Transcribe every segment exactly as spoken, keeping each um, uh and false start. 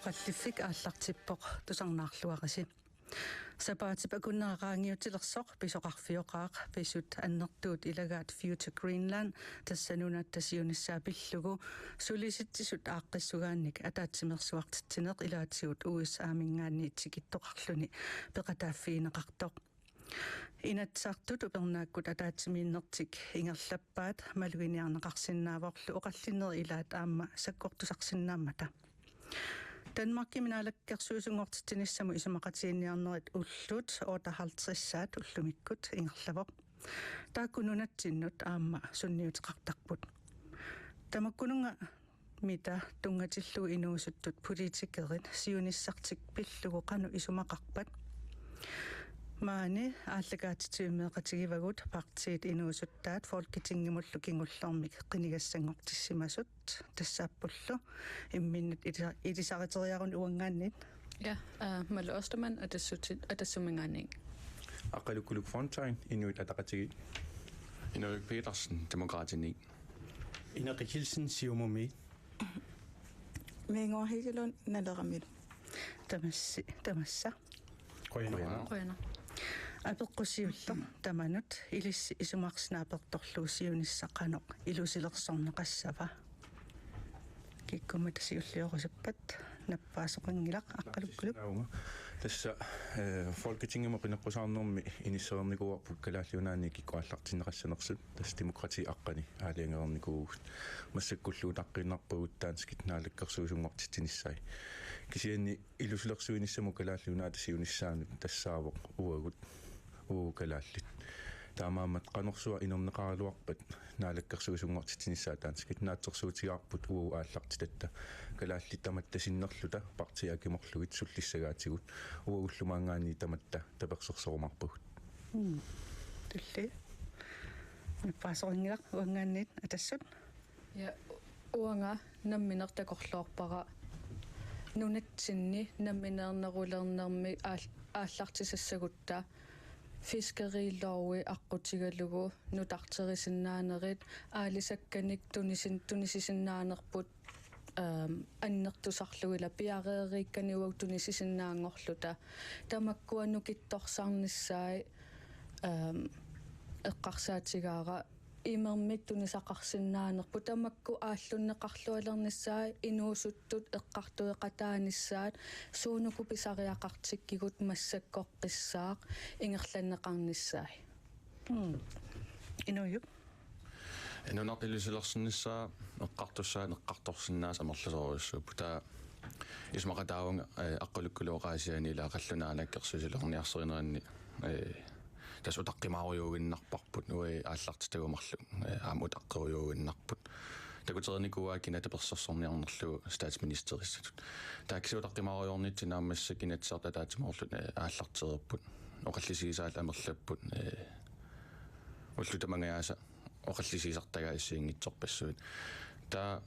Qallivik aallartippoq, tusarnaarluarisi. Sapaatip akunnera qaangiutilersoq pisoqarfioqaaq, pisut annertuut ilagaat Future Greenland, tassa nunatta siunissaa pillugu, sulisitsisut aaqqissugaannik ataatsimeersuartitsineq ilaatigut U S A-minngaanniit tikittoqarluni peqataaffigineqartoq. Inatsisartut upernaakkut ataatsimiinnertik ingerlappaat maluginiarneqarsinnaavorlu oqallinnerit ilaat aamma sakkortusarsinnaammata. Danmarkimi naalakkersuisunngortitsinissamut isumaqatiginninniarnerit ullut otteoghalvtredsit ullumikkut ingerlavoq. Taakku nunatsinnut aamma sunniuteqartarput. Tamakkununnga mita tunngatillugu inuusuttut politikerit siunissartik pillugu qanoq isumaqarpat? Maani aallakaatitsivimmeeqatigivagut partiit inuusuttaat Folketingimullu kingullermik qinigassanngortissimasut tassaappullu imminnut ilisa-, ilisariteriaruni uanngaanniit. Ja, øh, Malu Ostermann, Atassuti-, Atassuminngaanniit. Aqqalukkuluk Fontain, Inuit Ataqatigiit. Inuvik Petersen, Demokraatiniit. Ineqi Kielsen, Siumumi. Mingor Hegelund, Naleramilu. Tamassi, tamassa. Qujanaq. Qujanaq. Apeqqusiullu tamanut ilissi isumarsinnaapertorlu siunissaq qanoq ilusilersorneqassava? Kikkummata siulliorusuppat nappaasoqanngilaq, Aqqalukkuluk. Naunga. Tassa, øh, Folketingimut qineqqusaarnermi inissereernikuuarput Kalaallit Nunaanni kikkut aallartinneqassanersut. Tassa demokrati aqqani aalajangereernikuuvugut. Massakkullu utaqqiinnarpagut danskit naalakkersuisunngortitsinissaat. Kisianni ilusilersuinissamut Kalaallit Nunaata siunissaanut tassaavoq uagut, uagut kalaallit. Taamaammat qanorsuaq inerneqaraluarpat naalakkersuisunngortitsinissaat danskit, naatsorsuutigaarput uagut aallartitatta. Kalaallit tamatta sinnerluta partiit akimorlugit sullissagaatigut, uagullu maanngaanniit tamatta tapersersorumaarpagut. Mm. Tulli. Nappaasoqanngilaq, uanngaanniit Atassut. Ja, uanga nammineq takorloorpara nunatsinni nammineernerulernermi aal-, aallartisassagutta fiskerilovi aqqutigalugu nutarterisinnaanerit, aalisakkanik tunisin-, tunisisinnaanerput, øhm, annertusarlugit ila piareeriikkanik uagut tunisisinnaanngorluta. Tamakkua nukittorsarnissaat, øhm, eqqarsaatigaara imermik tunisaqarsinnaanerput, tamakku aallunneqarlualernissaat inuusuttut eqqartueqataanissaat suunuku pisariaqartikkigut massakkoqqissaaq ingerlanneqarnissaat. Mm. Inuujuk? Nunarput ilusilersornissaa eqqartussaaneq eqqartorsinnaasut amerlasoorujussuupput. Taava isumaqataavunga, øh, Aqqalukkuluk oqaasiani ila qallunaat naalakkersuisut ilinniarsarineranni, øh, tassa utaqqimaarujuuinnarparput uagut aallartitagut marluk, øh, aamma utaqqirujuuinnarput. Takutereernikuuaa kina tapersersorniarnerlugu statsministerissatut. Taava kisianni utaqqimaarujoornitsinni aamma massakkut Inatsisartut ataatsimoorlutik, øh, aallartereerput. Oqallisigisaallu amerlapput, øh, ullut tamangajaasa oqallisigisartagaat assigiinngitsorpassuit. Taava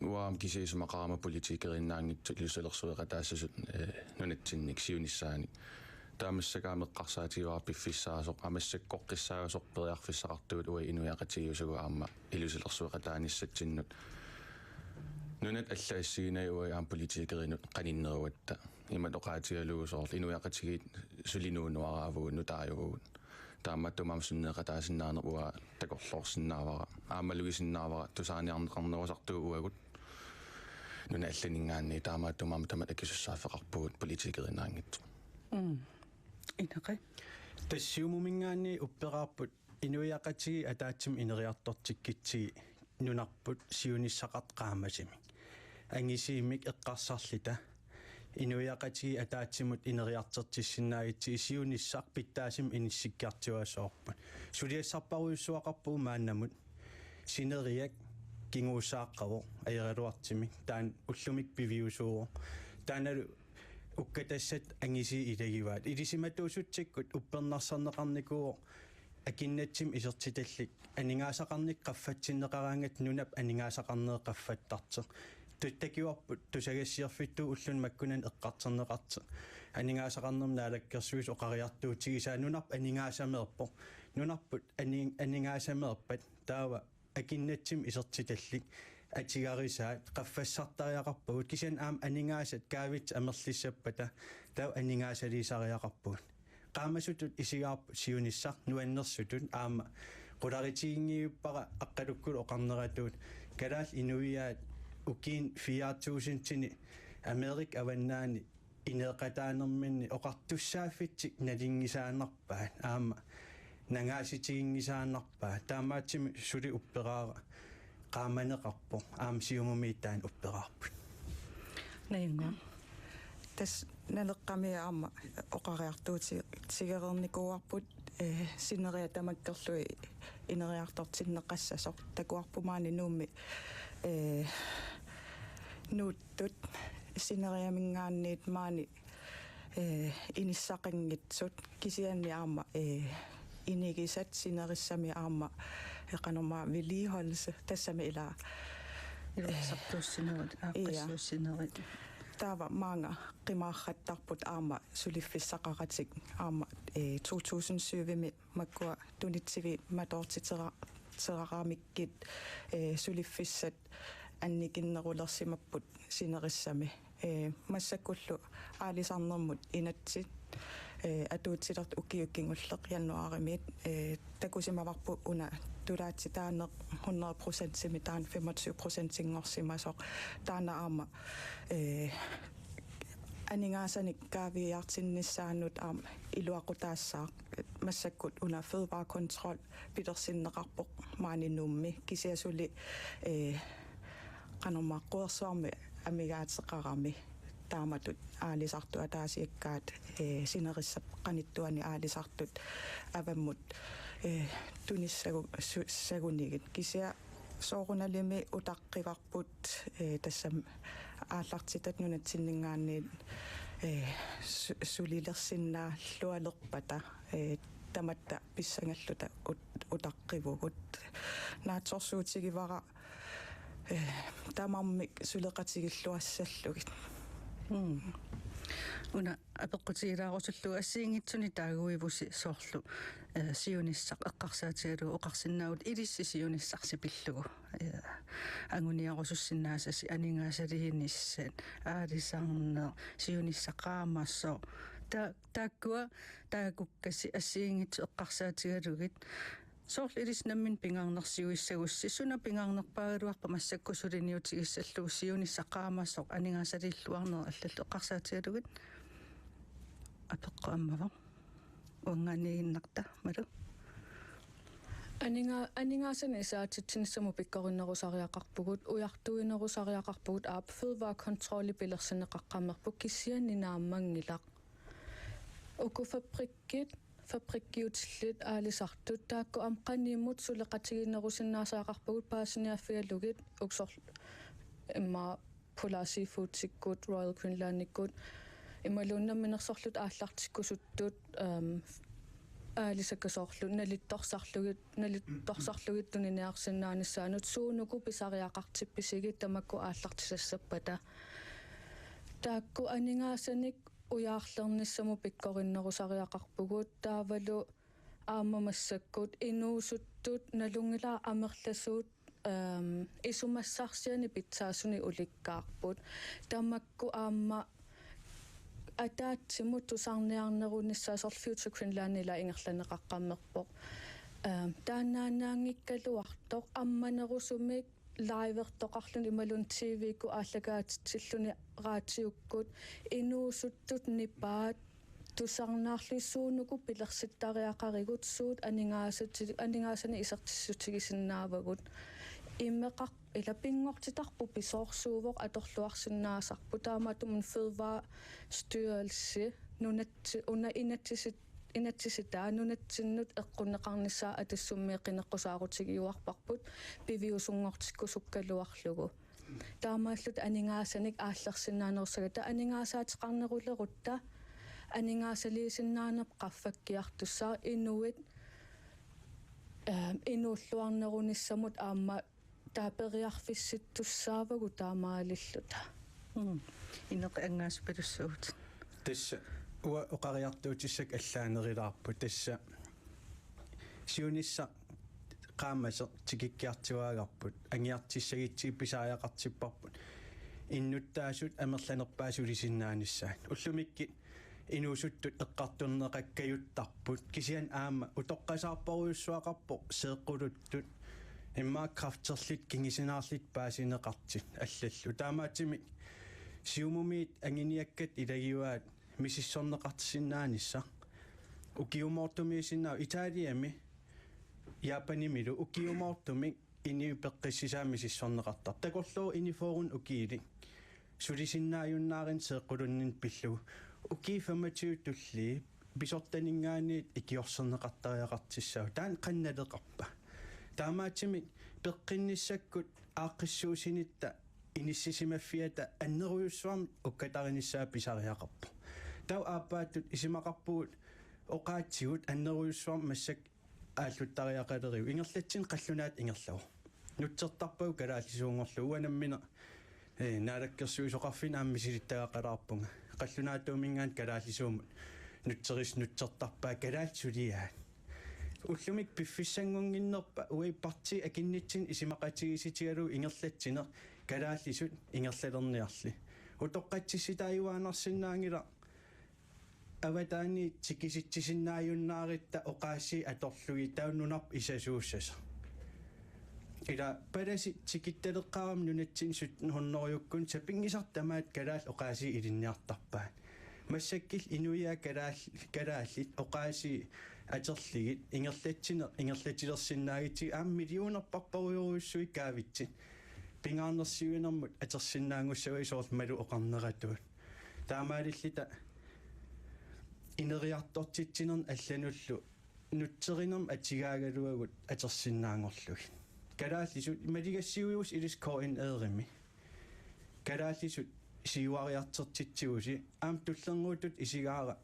uanga aamma kisianni isumaqarama politikereerinnaanngitsoq ilusilersueqataassasut, øh, nunatsinnik siunissaanik. Taava massakkut aamma eqqarsaatigaara piffissaasoq, aamma massakkoqqissaasoq periarfissaqartugut uagut inuiaqatigiit uagut aamma ilusilersueqataanissatsinnut. Nunat allat assiginagit uagut aamma politikerinut qaninnerugatta. Imatut oqaatigalugu soorlu inuiaqatigiit suli nuunuaraavugut, nutaajuvugut. Taamaattumik aamma sunniuteqataasinnaaneq uanga takorloorsinnaavara. Aamma malugisinnaavara, tusaaniarneqarnerusartugut uagut nunat allaninngaanniit, taamaattumik aamma tamatta akisussaaffeqarpugut politikeriinnaanngitsoq. Mm. Ineqi. Tassa Siumuminngaanniit upperaarput inuiaqatigiit ataatsimut ineriartortikkitsigit nunarput siunissaqartut qaammasimik. Angisuumik eqqarsarluta inuiaqatigiit ataatsimut ineriartortissinnaagitsigit siunissaq pitsaasumik inissikkiartuaasoorput. Suliassarparujussuaqarpugut maannamut. Sineriak kinguussaaqqavoq ajornartorsiornermik, taanna ullumikkut piviusuuvoq. Taannalu ukkatassat angisuut ilagivaat. Ilisimatuussutsikkut uppernarsarneqarnikuuvoq, akinnattumik isertitallit. Aningaasaqarnikkut qaffatsinneqaraangatta nunap aningaasaqarneri qaffattartoq. Tassa takuarput tusagassiorfittut ulluni makkunani eqqartorneqartoq. Aningaasaqarnermut naalakkersuisut oqariartuutigisaat nunarput aningaasameerpoq. Nunarput ani-, aningaasameerpat taava akinnattumik isertitallit. atigarisaat qaffassartariaqarpagut, kisianni aamma aningaasat kaavitsit amerlissappata taava aningaasaliisariaqarpugut. Qaamasutut isigaarput siunissaq nuannersutut, aamma qularitiginngivippara Aqqalukkulu oqarneratut kalaallit inuiaat ukiuni fire tusindini Amerikap avannaani ineeqataanerminni oqartussaaffitik nalunngisaannarpaat, aamma nangaasitiginngisaannarpaat. Taamaattumik suli upperaara qaamaneqarpoq, aamma Siumumiit taanna upperaarput. Najannguaq. Tassa Naleqqami aamma oqariartuutigereernikuuarput, eh, sineriak tamakkerlugit ineriartortinneqassasoq. Takuarput maani Nuummi, eh, nuuttut sineriaminngaanniit maani, eh, inissaqanngitsut, kisianni aamma, eh, inigisat sinerissami aamma, eh, qanormaa vedligeholdelse, tassami ila, eh, iluatsartuussinerit, ia, aaqqissuussinerit. Taava maanga qimaarrattarput aamma suliffissaqaratik aamma, eh, to tusind syvimi makkua tunitsiviit matoortitera-, teraramikkit, eh, suliffissat annikinnerulersimapput sinerissami. Eh, massakkullu aalisarnermut inatsit, eh, atuutilertut ukiut kingulleq januaarimiit, eh, takusimavarput una tulaatitaaneq hundrede procentimik taanna femogtyve procentinngorsimasoq. Taanna aamma, eh, aningaasanik kaaviiaartinnissaanut aamma iluaqutaassaaq. Massakkut una fødevarekontrol pilersinneqarpoq maani Nuummi, kisianni suli, eh, qanormaa Quersuarmi amigaateqarami taamatut aalisartut ataasiakkaat, eh, sinerissap qanittuani aalisartut avammut, eh, tunissagu-, su-, sagunigit. Kisianni soorunalimi utaqqivarput, eh, tassami aallartitat nunatsinninngaanniit, eh, su-, sulilersinnaallualerpata, eh, tamatta pissangalluta ut-, utaqqivugut. Naatsorsuutigivara, eh, tamarmik suleqatigilluassallugit. Mm. Una apeqqutigilaarusullugu assigiinngitsunik taaguivusi soorlu, eh, siunissaq eqqarsaatigalugu oqarsinnaavutit ilissi siunissarsi pillugu. Eh, anguniarusussinnaasasi aningaasaliinissat, aalisarneq, siunissaq qaamasoq. Ta-, taakkua taagukkasi assigiinngitsut eqqarsaatigalugit. Soorlu ilissi nammineq pingaarnersiuissagussi, suna pingaarnerpaagaluarpa massakkut suliniutigissallugu siunissaq qaamasoq aningaasaliilluarneq allallu eqqarsaatigalugit? Apeqqut ammavoq. Uanngaanniiginnarta, Malu. Aninga-, aningaasanik isaatitsinissamut pikkorinnerusariaqarpugut, ujartuinerusariaqarpugut, aap, fødevarekontrolli pilersinneqaqqammerpoq, kisianni naammanngilaq. Uku fabrikkit, fabrikkiutillit aalisartut, taakku aamma qanimut suleqatigiinnerusinnaasariaqarpagut paasiniaaffigalugit, uksoq immaqa Polar Seafoods-ikkut, Royal Greenland-ikkut, imaluunniit namminersorlutik aallartikkusuttut, ehm, aalisakkat soorlu nalittorsarlugit, nalittorsarlugit tuniniarsinnaanissaannut suunuku pisariaqartippisigit tamakku aallartisassappata. Taakku aningaasanik ujaarlernissamut pikkorinnerusariaqarpugut, taavalu aamma massakkut inuusuttut nalunngilara amerlasuut, ehm, isumassarsiani pitsaasunik ulikkaarput. Tamakku aamma ataatsimut tusarniarnerunissaat, soorlu Future Greenland ila ingerlanneqaqqammerpoq. Ehm, taannaannaanngikkaluartoq ammanerusumik livertoqarluni imaluunniit T V-kkut aallakaatitsilluni raatiukkut inuusuttut nipaat tusarnaarlugit suunuku pilersittariaqarigut, suut aningaasati-, aningaasanik isertitsissutigisinnaavagut. Immeqar-, ila pinngortitarput pisoorsuuvoq, atorluarsinnaasarput, taamaattumik Fødevarestyrelse nunatsi-, una inatsisit-, inatsisitaa nunatsinnut eqqunneqarnissaa Atassummiit qineqqusaarutigiuarparput piviusunngortikkusukkaluarlugu. Taamaallutik aningaasanik aallersinnaanerussagatta, aningaasaateqarnerulerutta aningaasaliisinnaanerput qaffakkiartussaavoq, inuit, ehm, inuulluarnerunissamut aamma taava periarfissittussaavagut taamaalilluta. Mm. Ineqi angaasupilussuuvutit. Tassa uanga oqariartuutissakka allaanerulaarput, tassa siunissaq qaammaseq tikikkiartuaagarput, angiartissagutsigit pisariaqartipparput innuttaasut amerlanerpaat sulisinnaanissat. Ullumikkut inuusuttut eqqartorneqakkajuttarput, kisianni aamma utoqqasaarporujussuaqarpoq seeqquluttut immaqa kræfterlutik kingusinnerullugit paasineqartut allallu. Taamaattumik Siumumiit anguniakkat ilagivaat misissorneqarsinnaanissaq. Ukiumoortumiisinnaavoq Italiami, Japanimilu ukiumoortumik inuit peqqissisaat misissorneqartarput. Takorlooq inuit fyrre ukiulik sulisinnaajunnaarlutik seeqqulunninni pillugu. Ukiut femogtyve tulliit pisortaninngaanniit ikiorserneqartariaqartussaavoq. Taanna qanoq naleqarpa? Taamaattumik peqqinnissakkut aaqqissuussinitta inissisimaffiata annerujussuarmik ukkatarinissaa pisariaqarpoq. Taava aappaattut isumaqarpugut oqaatsigut annerujussuarmik massakkut aalluttariaqalerigut. Ingerlatsineq qallunaatut ingerlavoq. Nutsertarpagut kalaallisuunngorlugu. Uanga nammineq, ee, naalakkersuisoqarfinni aamma misilittagaqalaarpunga. Qallunaatuuminngaanniit kalaallisuumut nutseris-, nutsertarpaat kalaallit suliaat. Ullumikkut piffissanngunnginnerpa uagut partiit akunnerani isumaqatigiissutigalugu ingerlatsineq kalaallisut ingerlalerniarli. Utoqqatsissutaajuaannarsinnaanngilaq avataaniit tikisitsisinnaajunnaarutta oqaasii atorlugit taava nunarput isasuussasoq. Ila palasit tikittaleqqaaramik nunatsinni sytten hundredekkut sapinngisartut tamaasa kalaallit oqaasii ilinniartarpaat. Massakkullu inuiaat kalaal-, kalaallit oqaasii atorlugit ingerlatsineq ingerlatilersinnaagutsigit aamma millionerparparujorujussuit kaavitsit pingaarnersiuinermut atorsinnaanngussavagut soorlu Malu oqarneratuut. Taamaalilluta ineriartortitsinerni allanullu nutserinermik atugaagaluagut atorsinnaanngorlugit. Kalaallisut maligassiuivusi ilissi K N R-imi. Kalaallisut siuariartortitsigusi aamma tullinnguutut isigaara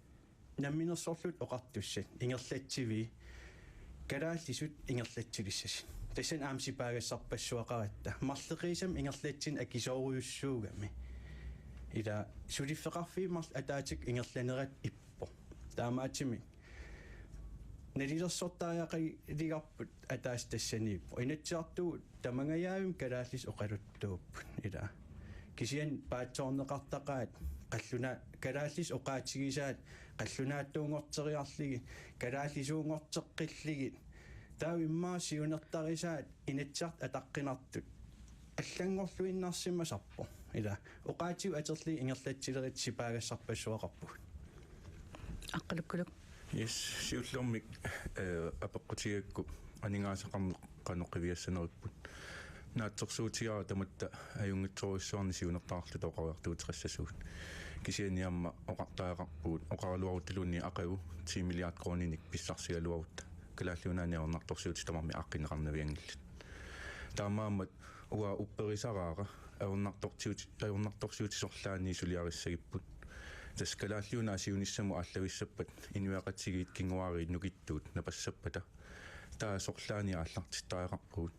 namminersorlutik oqartussat ingerlatsivii kalaallisut ingerlatsilissasut. Tassani aamma sipaagassarpassuaqaratta. Marloqiusamik ingerlatsineq akisoorujussuugami. Ila suliffeqarfiit marluk ataatsikkut ingerlanerat ippoq. Taamaattumik nalilersortariaqaligarput ataaseq tassaniippoq. Inatsisartut tamangajaavimmi kalaallisut oqaluttuupput ila. Kisianni paatsoorneqartaqaat qalluna-, kalaallisut oqaatigisaat qallunaatuunngorteriarlugit, kalaallisuunngorteqqillugit. Taava immaqa siunertarisaat Inatsisartut ataqqinartut allanngorluinnarsimasarpoq. Ila oqaatsigut atorlugit ingerlatsilerutit sipaagassarpassuaqarpugut. Aqqalukkuluk. Yes, siullermik, eh, apeqqutigigakku aningaasaqarneq qanoq qiviassaneripput. Naatsorsuutigaara tamatta ajunngitsorujussuarnik siunertaqarluta oqariartuuteqassasugut. Kisianni aamma oqartariaqarpugut, oqaraluarutta luunniit aqagu ti milliard koruuninik pissarsigaluarutta. Kalaallit Nunaanni ajornartorsiutit tamarmik aaqqinneqarnavianngillat. Taamaammat uanga upperisaraara ajornartorsiut-, ajornartorsiutit sorlaanni suliarissagipput. Tassa Kalaallit Nunaat siunissamut aallaavissappata inuiaqatigiit kinguaariit nukittuut napassappata. Taava sorlaanni aallartittariaqarpugut.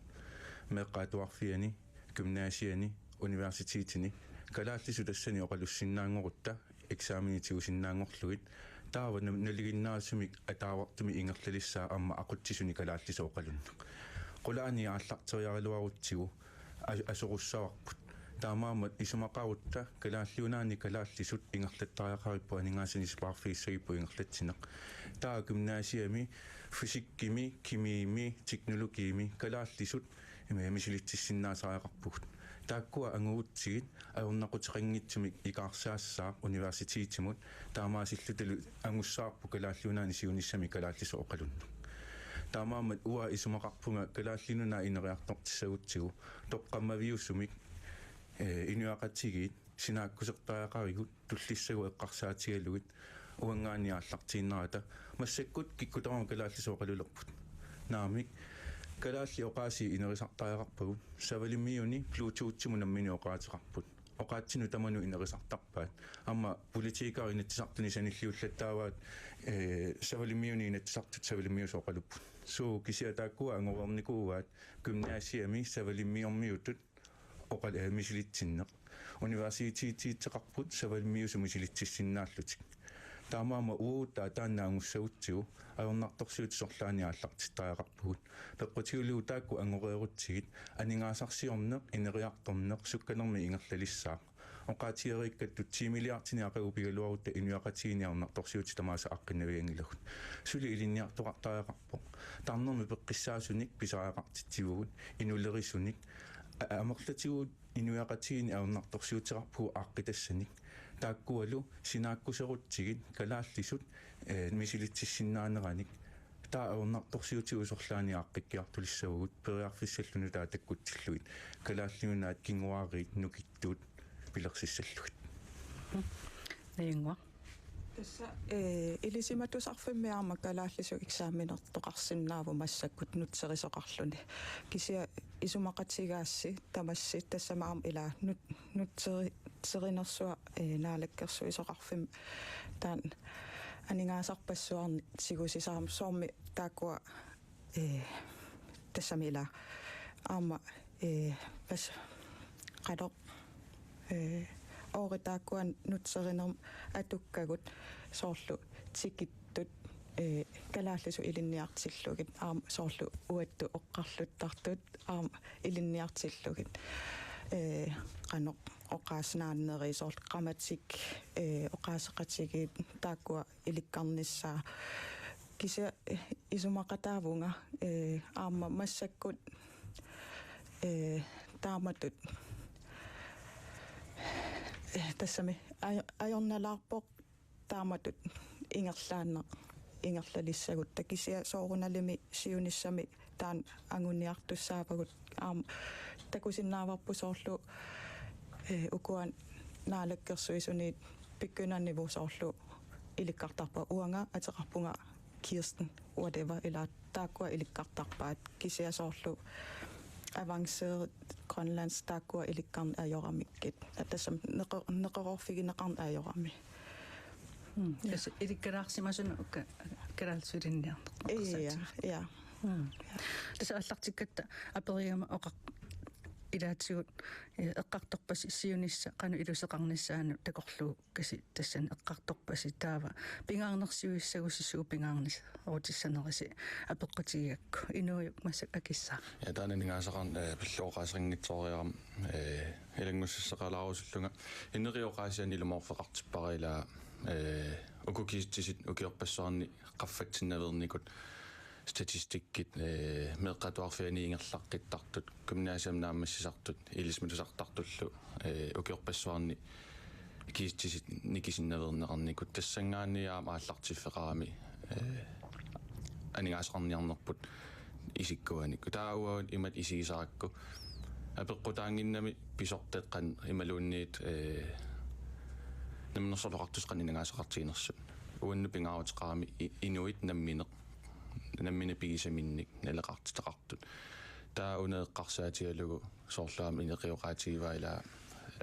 Meeqqat atuarfianni, gymnasianni, universitetini, kalaallisut tassani oqalussinnaanngorutta, eksamenit tigusinnaanngorlugit, taava na-, nalinginnaasumik ataavartumik ingerlalissaa aamma aqutsisuni kalaallisut oqalunneq. Qulaani aallarteriaraluarutsigu a-, asorussavarput. Taamaammat isumaqarutta Kalaallit Nunaanni kalaallisut ingerlattariaqaripput aningaasanik sipaarfigissagipput ingerlatsineq. Taava gymnasiami, fysikkimi, kemiimi, teknologiimi kalaallisut ima misilitsissinnaasariaqarpugut. Taakkua angugutsigit ajornaquteqanngitsumik ikaarsaassaaq universitetimut, taamaasillutalu angussavarput Kalaallit Nunaanni siunissami kalaallisut oqalunneq. Taamaammat uanga isumaqarpunga Kalaallit Nunaat ineriartortissagutsigu toqqammaviusumik, eh, inuiaqatigiit sinaakkusertariaqarigut tullissagut eqqarsaatigalugit uanngaanniit aallartiinnarata. Massakkut kikkut tamarmik kalaallisut oqalulerput? Naamik, kalaallit oqaasii inerisartariaqarpagut. Savalimmiuni Bluetoothimut nammineq oqaaseqarput. Oqaatsinut tamanut inerisartarpaat. Aamma politikerit Inatsisartuni sanilliullattaavaat, eh, Savalimmiuni Inatsisartut savalimmiusut oqalupput. Suu, kisianni taakkua angornikuuaat gymnasiami savalimmiormiutut oqal-, eh, misilitsinneq. Universitetiteqarput savalimmiusut misilitsissinnaallutik. Taamaammat uagut taanna angussagutsigu ajornartorsiutit sorlaanni aallartittariaqarpugut. Peqqutigulugu taakku angoreerutsigit aningaasarsiorneq, ineriartorneq, sukkanermik ingerlalissaaq. Oqaatigereerikkattut ti milliardinik aqagu pigaluarutta inuiaqatigiinni ajornartorsiutit tamaasa aaqqinnavianngilagut. Suli ilinniartoqartariaqarpoq. Tarnermik peqqissaasunik pisariaqartitsivugut, inulerisunik, a-, amerlatigut inuiaqatigiinni ajornartorsiuteqarpugut aaqqitassanik. Taakkualu sinaakkuserutsigit kalaallisut, eh, misilitsissinnaanerannik. Taava ajornartorsiutigut sorlaanni aaqqikkiartulissavagut periarfissalluni taava takkutsillugit. Kalaallit Nunaat kinguaariit nukittut pilersissallugit. Najannguaq. Tassa, eh, ilisimatusarfimmi aamma kalaallisut eksaminertoqarsinnaavoq massakkut nutserisoqarluni. Kisianni isumaqatigaassi tamassi tassami aamma ila nut-, nutseri-, nutserinersuaq, eh, naalakkersuisoqarfimmi taanna aningaasarpassuarnik tigusisaramik soormi taakkua, eh, tassami ila aamma, eh, pas-, qanoq, eh, oorit taakkua nutserinermut atukkagut soorlu tikittut, eh, kalaallisut ilinniartillugit aamma soorlu uattut oqarluttartut aamma ilinniartillugit, eh, qanoq oqaasinaanneri soorlu grammatik, eh, oqaaseqatigiit taakkua ilikkarnissaa. Kisianni, eh, isumaqataavunga, eh, aamma massakkut, eh, taamatut, eh, tassami aj-, ajornalaarpoq taamatut ingerlaannaq ingerlalissagutta. Kisianni soorunalimi siunissami taanna anguniartussaavagut aamma takusinnaavarput soorlu, eh, ukua naalakkersuisuniit pikkunannivu soorlu ilikkartarpaat uanga ateqarpunga Kirsten whatever ila taakkua ilikkartarpaat kisianni soorlu avanceret grønlandsk taakkua ilikkarneq ajoramikkit. Tassami neqe-, neqeroorfigineqarneq ajorami. Mm. Ja. Tassa ilikkalaarsimasunut ukka kalaallisut ilinniarneq. Ja, ja. Mm. Tassa aallartikkatta aperigama oqar-, ilaatigut, eh, eqqartorpasi siunissaq qanoq iluseqarnissaanut takorluukkasi tassani eqqartorpasi taava pingaarnersiuissagussi suut pingaarnerutissanerisi apeqqutigigakku Inuujuk massakkut akissaaq. Ja taanna aningaasaqarn-, eh, pillugu oqaaseqanngitsooriarama, eh, ilanngussissaqalaarusullunga ineriartorsiornermik ilumoorfeqartippara ila, eh, uku kisitsisit ukiorpassuarni qaffatsinnaveernikut statistikkit, eh, meeqqat atuarfianni ingerlaqqittartut, gymnasiami naammassisartut, ilisimatusartartullu, eh, ukiorpassuarni kisitsisit nikisinnaveerneqarnikut tassanngaanniit aamma aallartiffeqarami, eh, aningaasaqarniarnerput isikkuanik. Taava uanga imatut isigisarakku apeqqutaannginnami pisortat qanoq imaluunniit, eh, Namminersorlutik Oqartussat qanoq aningaasaqartiginersut. Uannut pingaaruteqarami i-, inuit nammineq, nammineq pigisaminnik naleqartitaqartut. Taava una eqqarsaatigalugu soorlu aamma ineriartortigivaa ila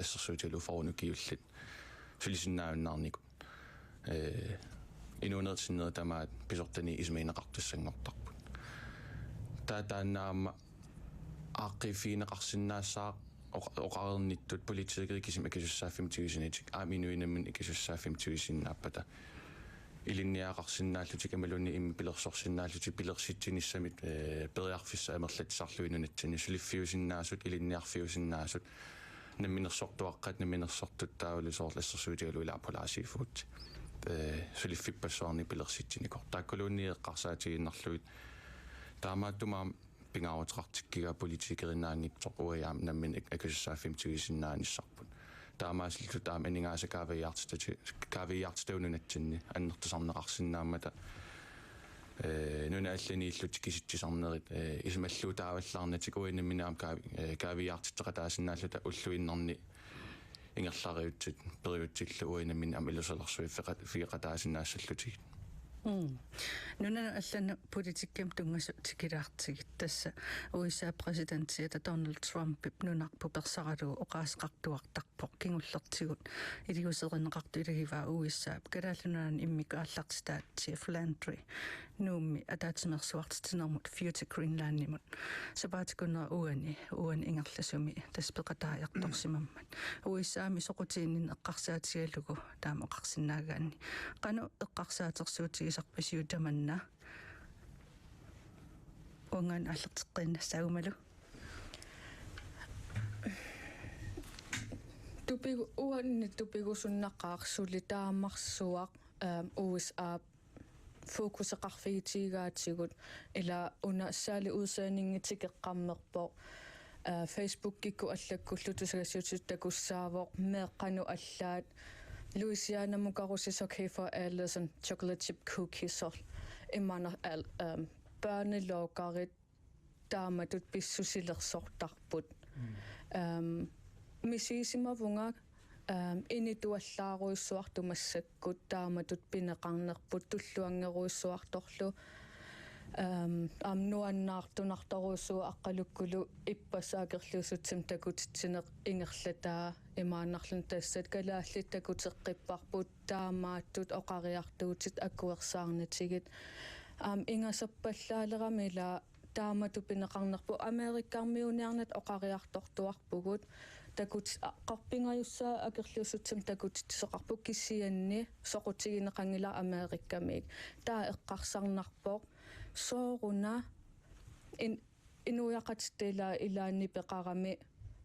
assersuutigalugu fyrre ukiullit sulisinnaajunnaarnikut. Eh, inuunerit sinneri tamaat pisortaniit isumagineqartussanngortarput. Taava taanna aamma aaqqiiffigineqarsinnaassaaq oqa-, oqareernittut politikerit kisimik akisussaaffimmik tigusinatik aamma inuit namminneq akisussaaffimmik tigusinnaappata ilinniagaqarsinnaallutik imaluunniit immikkut pilersorsinnaallutik pilersitsinissamik, eh, periarfissat amerlatsisarlugit nunatsinni suliffiusinnaasut, ilinniarfiusinnaasut, namminersortuaqqat, namminersortut taavalu soorlu assersuutigalugu ila polaarsiiffugit. Eh, suliffippassuarnik pilersitsinikuuarput. Taakkuluunniit eqqarsaatigiinnarlugit. Taamaattumik aamma pingaaruteqartikkigaa politikerinaanngitsoq uagut aamma namminneq ak-, akisussaaffimmik tigusisinnaanissarput. Taamaasilluta aamma aningaasat kaaviiaartitati-, kaaviiaartitagut nunatsinni annertusarneqarsinnaammata, eh, nunat allaniillutik kisitsisarnerit, eh, isumalluutaavallaarnatik uagut namminneq aamma kaavi-, eh, kaaviiaartitseqataasinnaalluta ulluinnarni ingerlariutsit periutsillu uagut namminneq aamma ilusilersuiffeqat-, figeqataasinnaassallutigit. Mm. Nunanut allanut politikkimut tunngasut tikilaartigit. Tassa U S A præsidentiata Donald Trumpip nunarput persaralugu oqaaseqartuartarpoq. Ippoq kingullertigut iliuuserineqartut ilagivaa U S A-p Kalaallit Nunaanni immikkut aallartitaat Jeff Landry Nuummi ataatsimeersuartitsinermut Future Greenlandimut sapaatip akunnera uani, uani ingerlasumi tassa peqataajartorsimammat. U S A-mi soqutiginninneq eqqarsaatigalugu taama oqarsinnaagaanni. Qanoq eqqarsaatersuutigisarpisiuk tamanna? Uanngaanniit aallarteqqiinnassaagummalu. Tupigu-, uani tupigusunnaqaaq suli taamarsuaq, ehm, U S A fokuseqarfigitigigaatigut ila una særlig udsendingi tikeqqammerpoq, eh, Facebookikkut allakkullu tusagassiuutitigut takussaavoq meeqqanut allaat Louisianamukarusi Suck Hay for Allison chocolate chip cookies, soorlu imaanna al-, ehm, børnelokkeri taamatut pissusilersortarput. Mm. Ehm, misigisimavunga, ehm, inituallaarujussuartut massakkut taamatut pineqarnerput tulluanngerujussuartorlu. Ehm, aamma nuannaartunartorujussuuvoq Aqqalukkulu ippassaq akerliussutsimik takutitsineq ingerlataa imaannarluni tassa kalaallit takuteqqipparput taamaattut oqariartuutit akuersaarnatigit. Aamma ingasappallaalerami ila taamatut pineqarnerput Amerikkarmiuuniarnata oqariartortuarpugut. Takut-, a-, qarpingajussaa akerliussutsimik takutitsisoqarpoq kisianni soqutigineqanngilaq Amerikkamiit. Taava eqqarsarnarpoq: Sooruna in-, inuiaqatitta ila-, ilaanni peqarami,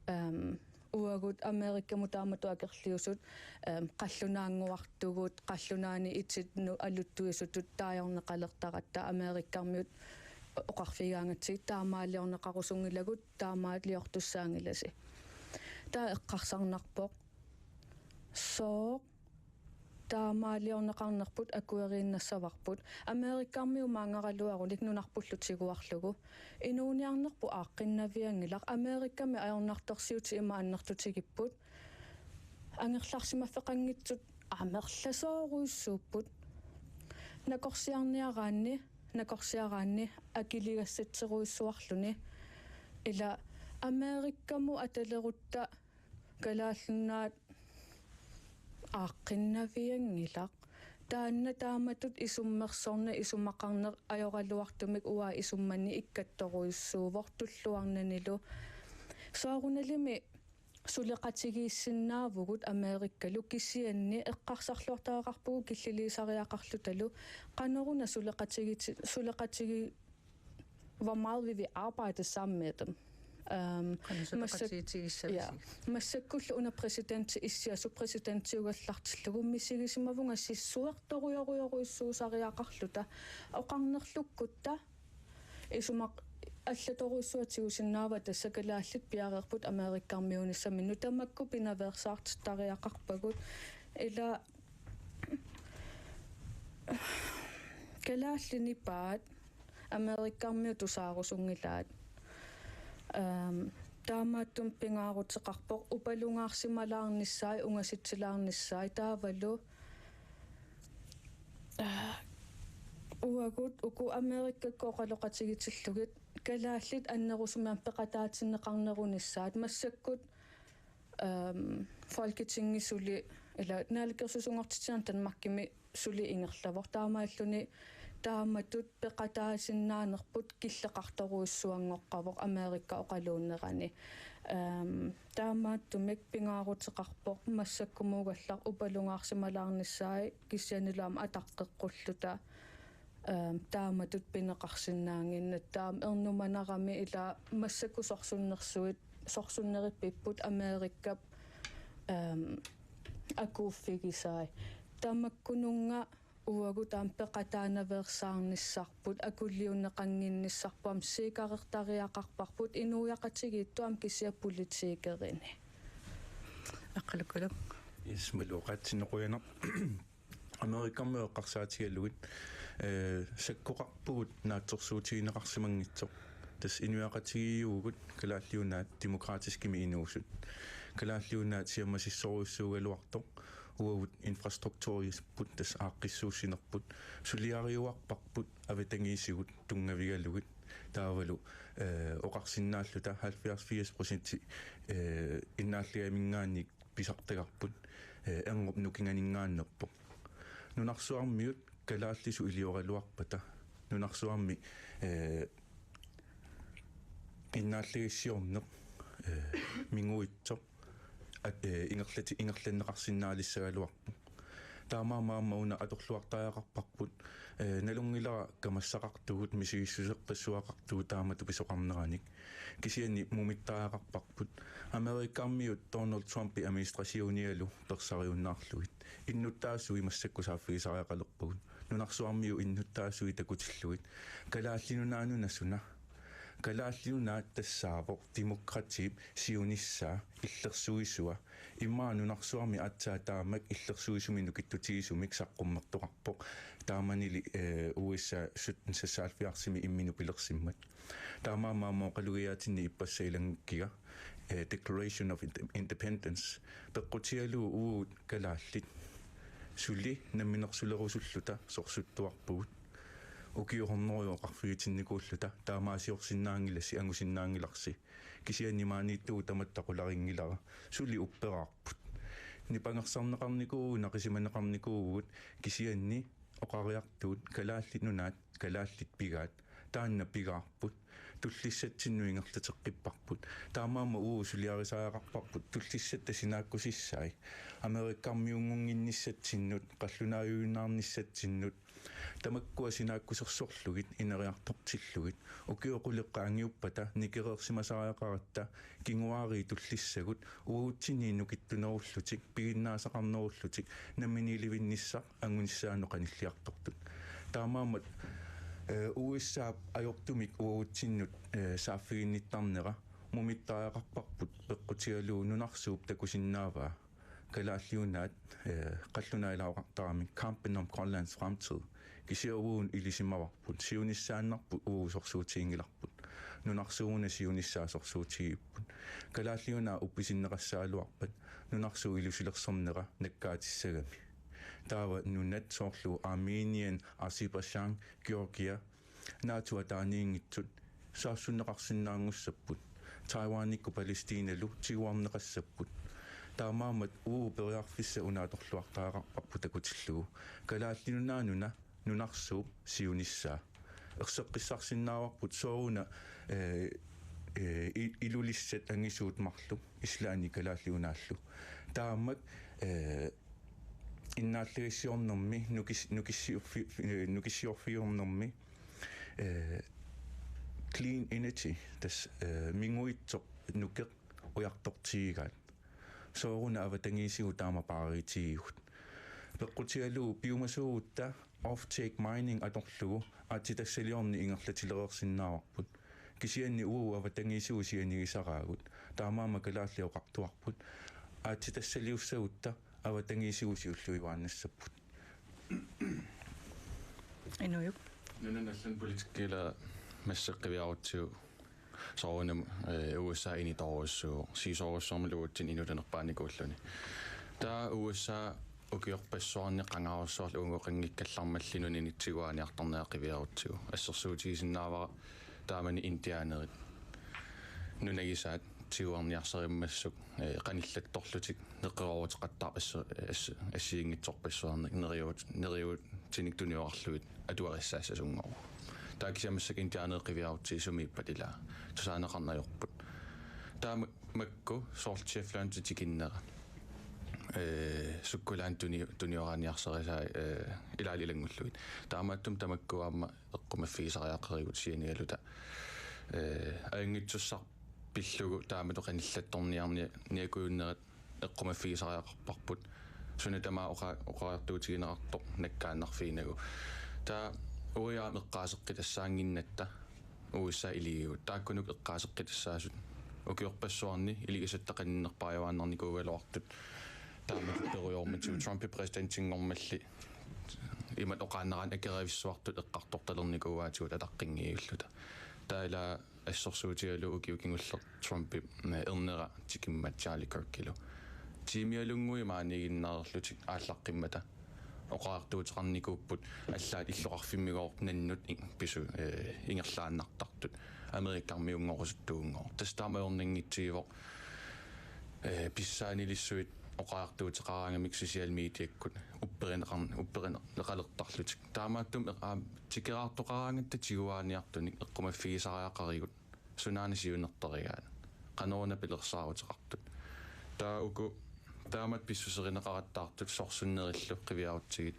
ehm, uagut Amerikkamut taamatut akerliusut, ehm, qallunaannguartugut, qallunaanit itinnut aluttuisutut taajorneqalertaratta Amerikkarmiut oqarfigaangatsigit taamaaliorneqarusunngilagut, taamaaliortussaanngilasi. Taava eqqarsarnarpoq: Sooq taamaaliorneqarnerput akueriinnassavarput? Amerikkarmiut maanngaraluarunik nunarpullu tiguarlugu. Inuuniarnerput aaqqinnavianngilaq. Amerikkami ajornartorsiutit ima annertutigipput. Angerlarsimaffeqanngitsut amerlasoorujussuupput. Nakorsiarniaraanni, nakorsiaraanni akiligassatserujussuarluni. Ila Amerikkamut atalerutta Kalaallit Nunaat aaqqinnavianngilaq. Taanna taamatut isummersorneq, isumaqarneq ajoraluartumik uanga isummani ikkattorujussuuvoq tulluarnanilu. Soorunalimi suleqatigiissinnaavugut Amerikkalu, kisianni eqqarsarluartariaqarpugut killiliisariaqarlutalu qanoruna suleqatigiti-, suleqatigi-, hvor meget vi vil arbejde sammen med dem. Øhm, Qanoq massak-, suleqatigiissinnaavisigit? Ja. Massakkullu una præsidenti issiasoq præsidentiugallartillugu misigisimavunga sissuertorujorujorujussuusariaqarluta oqarnerlukkutta isumaq allatorujussuaq tigusinnaavaa, tassa kalaallit piareerput Amerikkarmiunissaminnut, tamakku pinaveersaartittariaqarpagut. Ila kalaallit nipaat Amerikkarmiut tusaarusunngilaat. Øhm, taamaattumik pingaaruteqarpoq upalungaarsimalaarnissai, ungasitsilaarnissai taavalu, øh, uagut uku Amerikkakkut oqaloqatigitillugit kalaallit annerusumik aamma peqataatinneqarnerunissaat massakkut, øhm, Folketingimi suli, ila naalakkersuisunngortitsinermi Danmarkimi suli ingerlavoq. Taamaalilluni taamatut peqataasinnaanerput killeqartorujussuanngoqqavoq Amerikka oqaluunnerani. Øhm, taamaattumik pingaaruteqarpoq massakkumuugallaq upalungaarsimalaarnissai kisiannilu aamma ataqqeqqulluta, øhm, taamatut pineqarsinnaannginnatta. Taama ernumanarami ila massakkut sorsunnersuit, sorsunnerippipput Amerikkap, øhm, akuuffigisai. Tamakkununnga uagut aamma peqataanaveersaarnissarput, akuliunneqannginnissarput aamma sikarertariaqarparput inuiaqatigiittut aamma kisianni politikerini. Aqqalukkulu. Yes, Malou, oqaatsinneq qujanaq. Amerikkarmiut eqqarsaatigalugit, øh, sakkoqarpugut naatsorsuutigineqarsimanngitsoq. Tassa inuiaqatigiiugut Kalaallit Nunaat demokratiskimik inuusut. Kalaallit Nunaat siammasissorujussuugaluartoq, uagut infrastrukturiupput, tassa aaqqissuussinerput, suliariuarparput avatangiisigut tunngavigalugit. Taavalu, øh, oqarsinnaalluta halvfjerds firs procenti, øh, innaallagiaminngaanniit pisartagarput, eh, erngup nukinganinngaanneerpoq. Nunarsuarmiut kalaallisut ilioraluarpata nunarsuarmi, eh, innaallagissiorneq, eh, minguitsoq, at, eh, ingerlati-, ingerlanneqarsinnaalissagaluarpoq. Taamaammat aamma una atorluartariaqarparput, eh, nalunngilara kamassaqartugut misigissuseqqissuaqartugut taamatut pisoqarneranik. Kisianni mumittariaqarparput. Amerikamiut Donald Trumpip administrationialu persariunnaarlugit. Innuttaasui massakkut saaffigisariaqalerpagut. Nunarsuarmiut innuttaasui takutillugit. Kalaallit Nunaannut nasuna. Kalaallit Nunaat tassaavoq demokratiip siunissaa illersuisua. Immaqa nunarsuarmi aatsaat taamak illersuisumik nukittutigisumik saqqummertoqarpoq. Taamanili, eh, U S A sytten seksoghalvfjerdsimi imminut pilersimmat. Taamaammat aamma oqalugiaatinni ippassaq ilanngukkiga, eh, Declaration of Inde-, Independence. Peqqutigalugu uagut kalaallit suli namminersulerusulluta sorsuttuarpugut. Ukiut hunnorujut oqarfigitinnikuulluta taamaasiorsinnaanngilassi angusinnaanngilarsi. Kisianni maaniittugut tamatta qularinngilara. Suli upperaarput. Nipangersarneqarnikuuvugut, naqisimaneqarnikuuvugut, kisianni oqariartuut Kalaallit Nunaat, kalaallit pigaat, taanna pigaarput. Tullissatsinnut ingerlateqqipparput. Taamaammat uagut suliarisariaqarparput tullissatta sinaakkusissai. Amerikamiunngunnginnissatsinnut, qallunaajuinnarnissatsinnut, tamakkua sinaakkusersorlugit, ineriartortillugit. Ukiut quleqqat angiuppata nikereersimasariaqaratta, kinguaariit tullissagut uagutsinniit nukittunerullutik, piginnaasaqarnerullutik, namminiilivinnissaq angunissaanut qanilliartortut. Taamaammat, eh, U S A ajortumik uagutsinnut, eh, saaffiginnittarnera mumittariaqarparput peqqutigalugu nunarsuup takusinnaavaa. Kalaallit Nunaat, eh, qallunaat ilaqartaramik Kampen om Grønlands Fremtid. Kisianni uagut ilisimavarput, siunissaannarput uagut sorsuutiginngilarput. Nunarsuup una siunissaa sorsuutigipput. Kalaallit Nunaat uppisinneqassagaluarpat nunarsuup ilusilersornera nakkaatissagami. Taava nunat soorlu Armenien, Azerbaijan, Georgia, NATO ataaniinngitsut saassunneqarsinnaanngussapput. Taiwanikkut Palæstinalu tiguarneqassapput. Taamaammat uagut periarfissaq una atorluartariaqarparput takutillugu. Kalaallit Nunaannut una nunarsuup siunissaa. Erseqqissarsinnaavarput sooruna, eh, eh, i-, Ilulissat angisuut marluk Islandi Kalaallit Nunaallu. Taammak, eh, innaallagissiornermi nukis-, nukissiorfi-, eh, nukissiorfiornermi, eh, clean energy, tassa, eh, minguitsoq nukeq ujartortigigaat. Sooruna avatangiisigut taama paaritigigut. Peqqutigalugu piumasuugutta offtake mining atorlugu aatsitassaliorneq ingerlatilereersinnaavarput. Kisianni uagut avatangiisigut sianigisaraagut. Taamaammat kalaallit oqartuarput. Aatsitassaliussagutta avatangiisigut siulliujuaannassapput. Inuup. Nunanut allanut politikkikkut massakkut qiviarutsigu soorunami, eh, U S A initoorujussuuvoq, sivisoorujussuarmik uagutsinnut inuttut nerpaanikuulluni. Taava U S A ukiorpassuarni qangarujussuarli uunngooqanngikkallarmalli nunanit tiguaaniartarnera qiviarutsigu. Assersuutigisinnaavara taamani indianerit nunagisaat tiguarniarsarimmassuk, eh, qanillattorlutik neqerooruteqattaarpassu-, ass-, assigiinngitsorpassuarnik neriuut-, neriuutinik tuniorarlugit atugarissaassasunngorlugu. Taava kisianni massakkut indianerit qiviarutsigu sumiippat ilaa tusaaneqarneq ajorput. Taava ma-, makku soorlu Jeff Lunt tikinnera, eh, sukkulaanut tuni-, tunioraniarsarisai, eh, ilaalu ilanngullugit. Taamaattumik tamakku aamma eqqumaffigisariaqarigut sianigaluta, eh, ajunngitsussaq pillugu taamatut qanillattorniarni-, niakujunnerat eqqumaffigisariaqarparput. Suna tamaat oqa-, oqariartuutigineqartoq nakkaannarfiginagu. Taava uagut aamma eqqaaseqqitassaannginnatta U S A iligigut. Taakkunuku eqqaaseqqitassaasut. Ukiorpassuarni iligisatta qaninnerpaajuaannarnikuugaluartut. Taamatut perujoormatigut Trumpi præsidentinngormalli imatut oqaannaraanni akeravissuartut eqqartortalernikuuaatigut ataqqinngivilluta. Taava ila assersuutigalugu ukioq kingulleq Trumpip, eh, ernera tikimmat Charlie Kirkilu. Tiimialunnguit maaniiginnareerlutik aallaqqimmata oqariartuuteqarnikuupput allaat illoqarfimmigooq nannut in-, pisu-, eh, ingerlaannartartut. Amerikarmiunngorusuttuunngooq. Tassa taama ajornanngitsigivoq, eh, pissaanilissuit oqariartuuteqaraangamik social mediakkut upperineqarn-, upperineqalertarlutik. Taamaattumik eq-, aamma tikeraartoqaraangatta tiguaaniartunik eqqumaffigisariaqarigut sunaana siunertarigaat. Qanoruna pilersaaruteqartut. Taava uku taamatut pissuserineqarattaartut sorsunnerillu qiviarutsigit.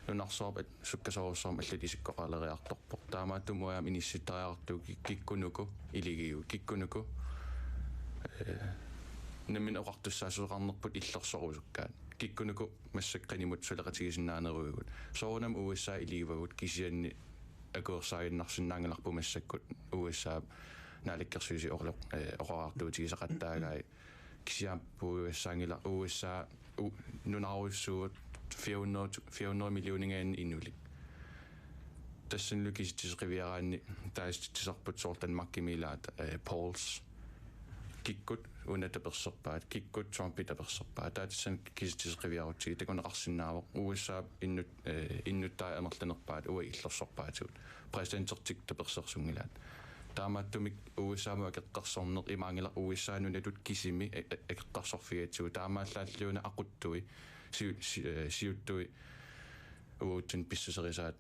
Nunarsuarput sukkasoorujussuarmik allat isikkoqaleriartorpoq. Taamaattumik uanga aamma inissittariaqartugut kik-, kikkunuku iligiigut. Kikkunuku, eh, nammineq oqartussaassuseqarnerput illersorusukkaat. Kikkunuku massakkut qinimut suleqatigisinnaaneruigut. Soorunami U S A iligivagut kisianni akuersaaginnarsinnaanngilarput massakkut U S A naalakkersuisui oqaloq-, eh, oqariartuutigisaqattaagai kisianni puiguassaanngilaq U S A u-, nunarujussuugut fire hundrede, fire hundrede millioningaanni inulik. Tassanilu kisitsisit qiviaraanni taasitsisarput soorlu Danmarkimi ilaata, eh, polls. Kikkut una taperserpaat, kikkut Trumpi taperserpaat. Taava tassani kisitsisit qiviarutsigit takuneqarsinnaavoq U S A innut-, eh, innuttaat amerlanerpaat uagut illersorpaatigut. Præsidentertik tapersersunngilaat. Taamaattumik U S A-mut akeqqersorneq imaanngilaq U S A nunatut kisimi a-, a-, akeqqersorfigigatsigu. Taamaallaalluuna aquttui, siu-, si-, eh, siuttui uatsinnut pissuserisaat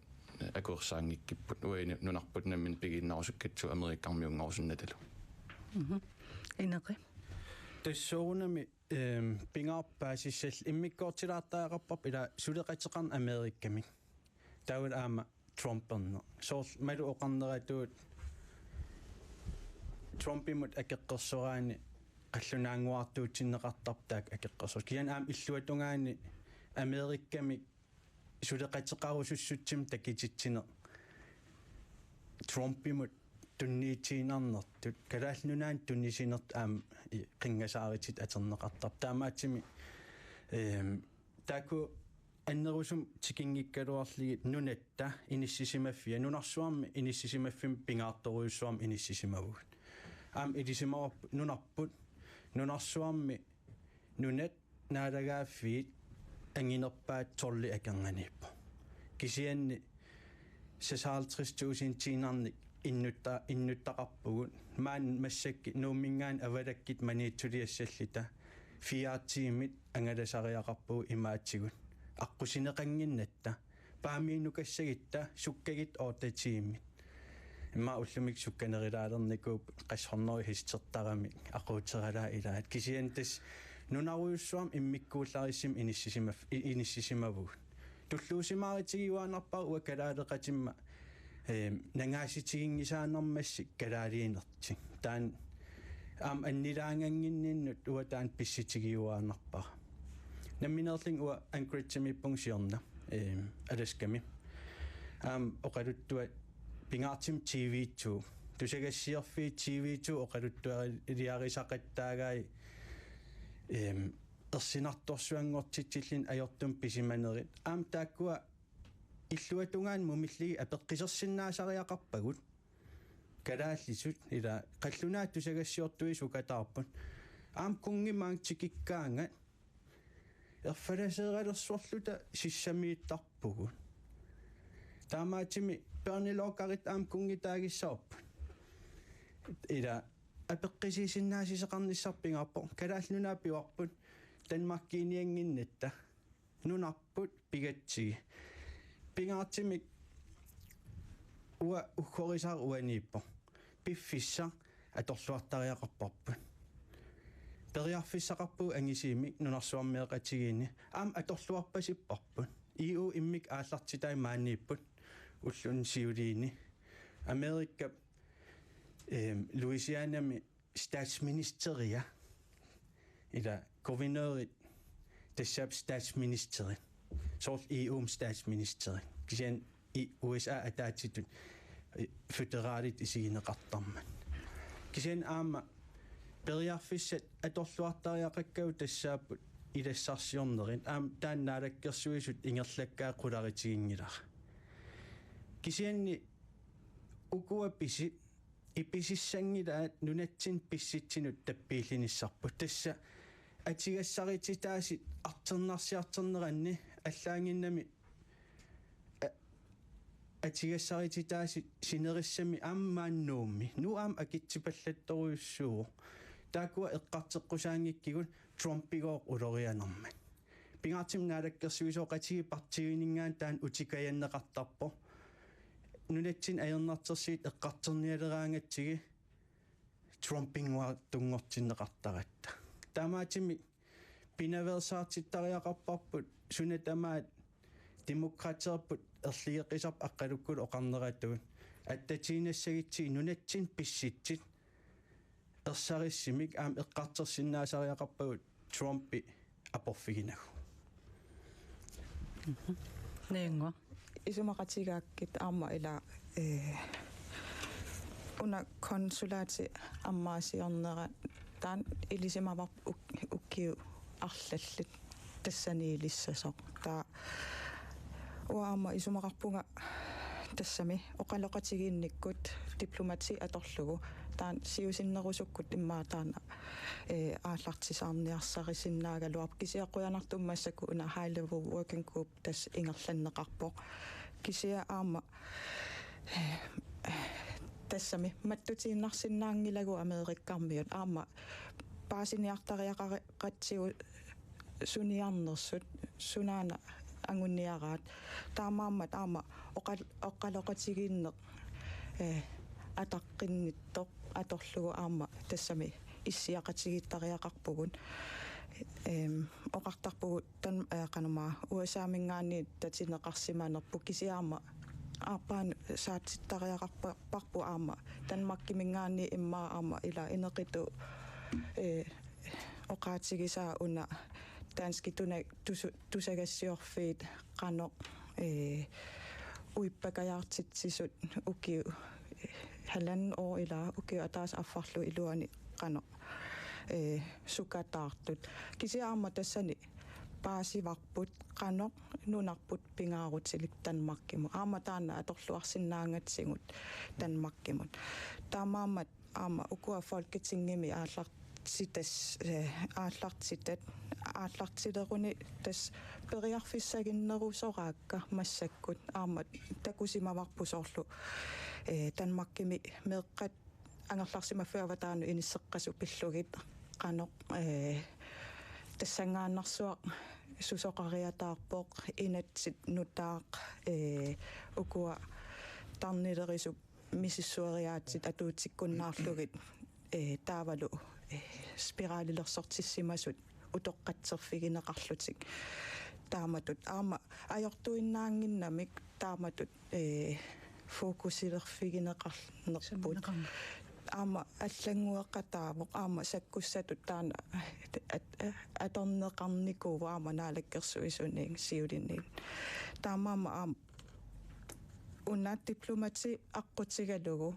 akuersaanngikkipput uani nunarput nammineq pigiinnarusukkatsigu Amerikkarmiunngorusunnatalu. Mhm. Ineqi. Tassa soorunami, ehm, pingaarput paasissallugu immikkoortilaartariaqarparput ila suleqateqarneq Amerikkamik. Taava aamma Trumperneq. Soorlu malu oqarneratut Trumpimut akeqqersoraanni qallunaannguartuutinneqartarpoq taakku akeqqersorsut. Kisianni aamma illuatungaani Amerikkamik suleqateqarusussutsimik takutitsineq Trumpimut tunniutiinnarnertut, Kalaallit Nunaannut tunniussinertut aamma i-, qinngasaarutitut atorneqartarpoq. Taamaattumik, ehm, taakku annerusumik tikinngikkaluarlugit nunatta inissisimaffia, nunarsuarmi inissisimaffimmi pingaartorujussuarmik inissisimavugut. Aamma ilisimavarput nunarput, nunarsuarmi nunat naalagaaffiit anginerpaat tolli akornanniippoq. Kisianni seksoghalvtreds tusindiinnarnik innutta-, innuttaqarpugut. Maani massakkut Nuumminngaanniit Avalakkit Maniitsuliassalluta fire tiimit angalasariaqarpugut imaatigut. Aqqusineqannginnatta. Paamiunnukassagutta sukkagut otte tiimit. Immaqa ullumikkut sukkanerulaalernikuupput qassit hundrede hestertaramik aquuteralaat ilaat. Kisianni tassa nunarujussuarmik immikkuullarissumik inissisimaf-, i-, inissisimavugut. Tulluusimaarutigiuaannarpara uanga kalaaleqatimma, ehm, nangaassutiginngisaannarmata kalaaliunertik. Taanna aamma annilaangannginninnut uanga taanna pissutigiuaannarpara. Nammineerlunga uanga Anchoragemiippunga siorna, ehm, Alaskami. Aamma oqaluttuat pingaartumik T V to. Tusagassiorfiit T V to oqaluttuariarisaqattaagai, ehm, ersinartorsuanngortitsilluni ajortumik pisimanerit. Aamma taakkua illuatungaani mumillugit apeqqusersinnaasariaqarpagut. Kalaallisut ila qallunaat tusagassiortuisa sukataarput. Aamma kunngi maanga tikikkaangat erfalaseeralersorluta sissamiittarpugut. Taamaattumik børnelokkeri aamma kunngitaagissavarput. Ila apeqqusiisinnaassuseqarnissarput pingaarpoq. Kalaallit Nunaat pivarput Danmarkiiniannginnatta. Nunarput pigatsigi. Pingaartumik uanga uggorisara uaniippoq. Piffissaq atorluartariaqarparput. Periarfissaqarpugut angisuumik nunarsuarmioqatigiinni. Aamma atorluarpasipparput. E U immikkut aallartitai maaniipput. Ulluni siuliini. Amerikap, ehm, Louisianami statsministeria. Ila guvernørit tassaapput statsministerit. Soorlu E U-mi statsministerit. Kisianni i U S A ataatsitut, eh, føderalit isigineqartarmat. Kisianni aamma periarfissat atorluartariaqakkagut tassaapput ilassarsiornerit. Aamma taanna naalakkersuisut ingerlakkaat qularutiginngilara. Kisianni ukua pisut ipisissanngilaat nunatsinnut pissutsinut tappiillinissarput. Tassa atugassarititaasut artornarsiartorneranni allaanngimmat a-, atugassarititaasut sinerissami aamma Nuummi. Nuuk aamma akutsipallattorujussuuvoq. Taakkua eqqarteqqusaanngikkigut Trumpigooq ulorianermat. Pingaartumik naalakkersuisooqatigiit partiiningaanniit taanna utikajanneqartarpoq. Nunatsinni ajornartorsiut eqqartornialeraangatsigit Trumpinnguaq tunngortinneqartaratta. Taamaattumik pinaveersaartitariaqarparput suna tamaat Demokraaterput erligeqqisarput Aqqalukkulu oqarneratut, attatiinnassagitsigit nunatsinni pissutsit ersarissumik aamma eqqartorsinnaasariaqarpagut Trumpi aporfiginagu. Niinnguaq. Isumaqatigaakkit aamma ila, eh, una konsulaati ammaasiornera taanna ilisimavarput uk-, ukiut arlallit tassaniilissasoq. Taava uanga aamma isumaqarpunga tassami oqaloqatigiinnikkut diplomati atorlugu taanna siusinnerusukkut immaqa taanna, eh, aallartisaarniarsarisinnaagaluarpoq, kisianni qujanartumik massakkut una high level working group tassa ingerlanneqarpoq. Kisianni aamma, eh, tassami mattutiinnarsinnaanngilagut Amerikkarmiut aamma paasiniartariaqaratsigu suniarnersut, sunaana anguniaraat. Taamaammat aamma oqal-, oqaloqatigiinneq, eh, ataqqinnittoq atorlugu aamma tassami issiaqatigiittariaqarpugut. Em, oqartarpugut tan-, eh, qanormaa U S A-minngaanniit tatineqarsimanerput, kisianni aamma aappaan saatsittariaqarpa-, parput aamma Danmarkiminngaanniit immaqa aamma ila ineqitap, eh, oqaatigisaa una danskit tuna-, tusu-, tusagassiorfiit qanoq, eh, uippakajaartitsisut ukiut, eh, halvandet år ila ukiut ataaseq affarlu iluani qanoq, eh, sukataartut. Kisianni aamma tassani paasivarput qanoq nunarput pingaarutilik Danmarkimut. Aamma taanna atorluarsinnaangatsigu Danmarkimut. Taamaammat aamma ukua Folketingimi aallartitas-, eh, aallartitat, aallartileruni tassa periarfissaginnerusoraakka massakkut, aamma takusimavarput soorlu, eh, Danmarkimi meeqqat angerlarsimaffiup avataanut inisseqqasut pillugit qanoq, eh, tassanngaannarsuaq susoqariataarpoq, inatsit nutaaq, eh, ukua tarnilerisut misissueriaatsit atuutsikkunnaarlugit, eh, taavalu, eh, spiralilersortissimasut utoqqatserfigineqarlutik. Taamatut aamma ajortuinnaannginnamik taamatut, eh, fokusilerfigineqarnerput. Sammineqarnerput. Aamma allanngueqataavoq, aamma sakkussatut taanna at-, at-, atorneqarnikuuvoq aamma naalakkersuisuniit siuliniit. Taamaammat aamma una diplomati aqqutigalugu,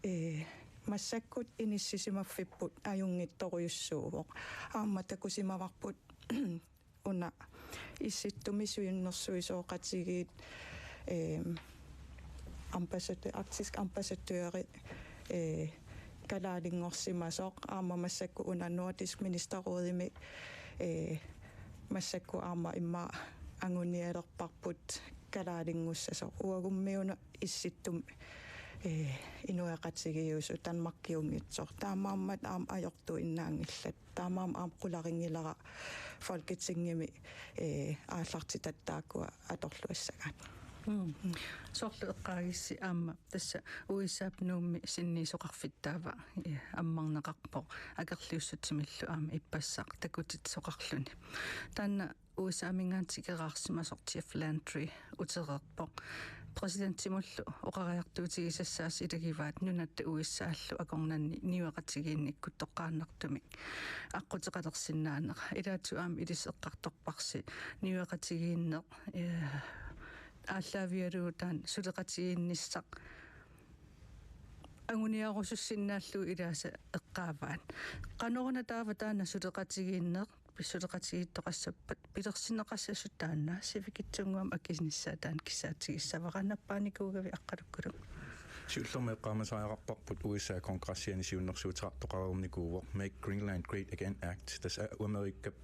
eh, massakkut inissisimaffipput ajunngitsorujussuuvoq. Aamma takusimavarput una Issittumi Siunnersuisoqatigiit, eh, ambassadør-, arktisk ambassadøri, eh, kalaalinngorsimasoq, aamma massakkut una Nordisk Ministerrådimi, eh, massakkut aamma immaqa angunialerparput kalaalinngussasoq. Uagummi una Issittumi, eh, inuiaqatigiiusoq Danmarkiunngitsoq. Taamaammat aamma ajortuinnaanngillat. Taamaammat aamma qularinngilara Folketingimi, eh, aallartitat taakkua atorluassagaat. Mm. Soorlu eqqaagissi aamma tassa U S A-p Nuummi sinniisoqarfittaava, eh, ammarneqarpoq akerliussutsimillu aamma ippassaq takutitsisoqarluni. Taanna U S A-minngaanniit tikeraarsimasoq Jeff Landry utereerpoq. Præsidentimullu oqariartuutigisassaasi ilagivaat nunatta U S A-llu akornanni niueqatigiinnikkut toqqaannartumik aqquteqalersinnaanera. Ilaatigullu aamma ilissi eqqartorparsi niueqatigiinneq, eh, aallaavigalugu taanna suleqatigiinnissaq anguniarusussinnaallugu ilaasa eqqaavaat. Qanoruna taava taanna suleqatigiinneq, suleqatigiittoqassappat pilersinneqassasut taanna sivikitsunnguamik akinissaa taanna kissaatigissavara, nappaanikuugavit Aqqalukkuluk? Siullermik eqqaamasariaqarparput U S A Kongressiani siunnersuuteqartoqarnikuuvoq Make Greenland Great Again Act. Tassa Amerikap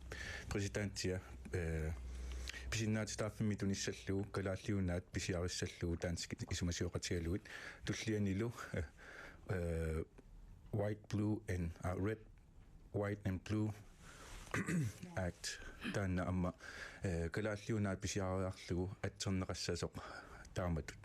præsidentia, eh, pisinnaatitaaffimmi tunissallugu, Kalaallit Nunaat pisiarissallugu danskit isumasioqatigalugit, tullianilu, eh, eh, White, Blue and, ah, Red, White and Blue Act, taanna aamma, eh, Kalaallit Nunaat pisiariarlugu atserneqassasoq taamatut.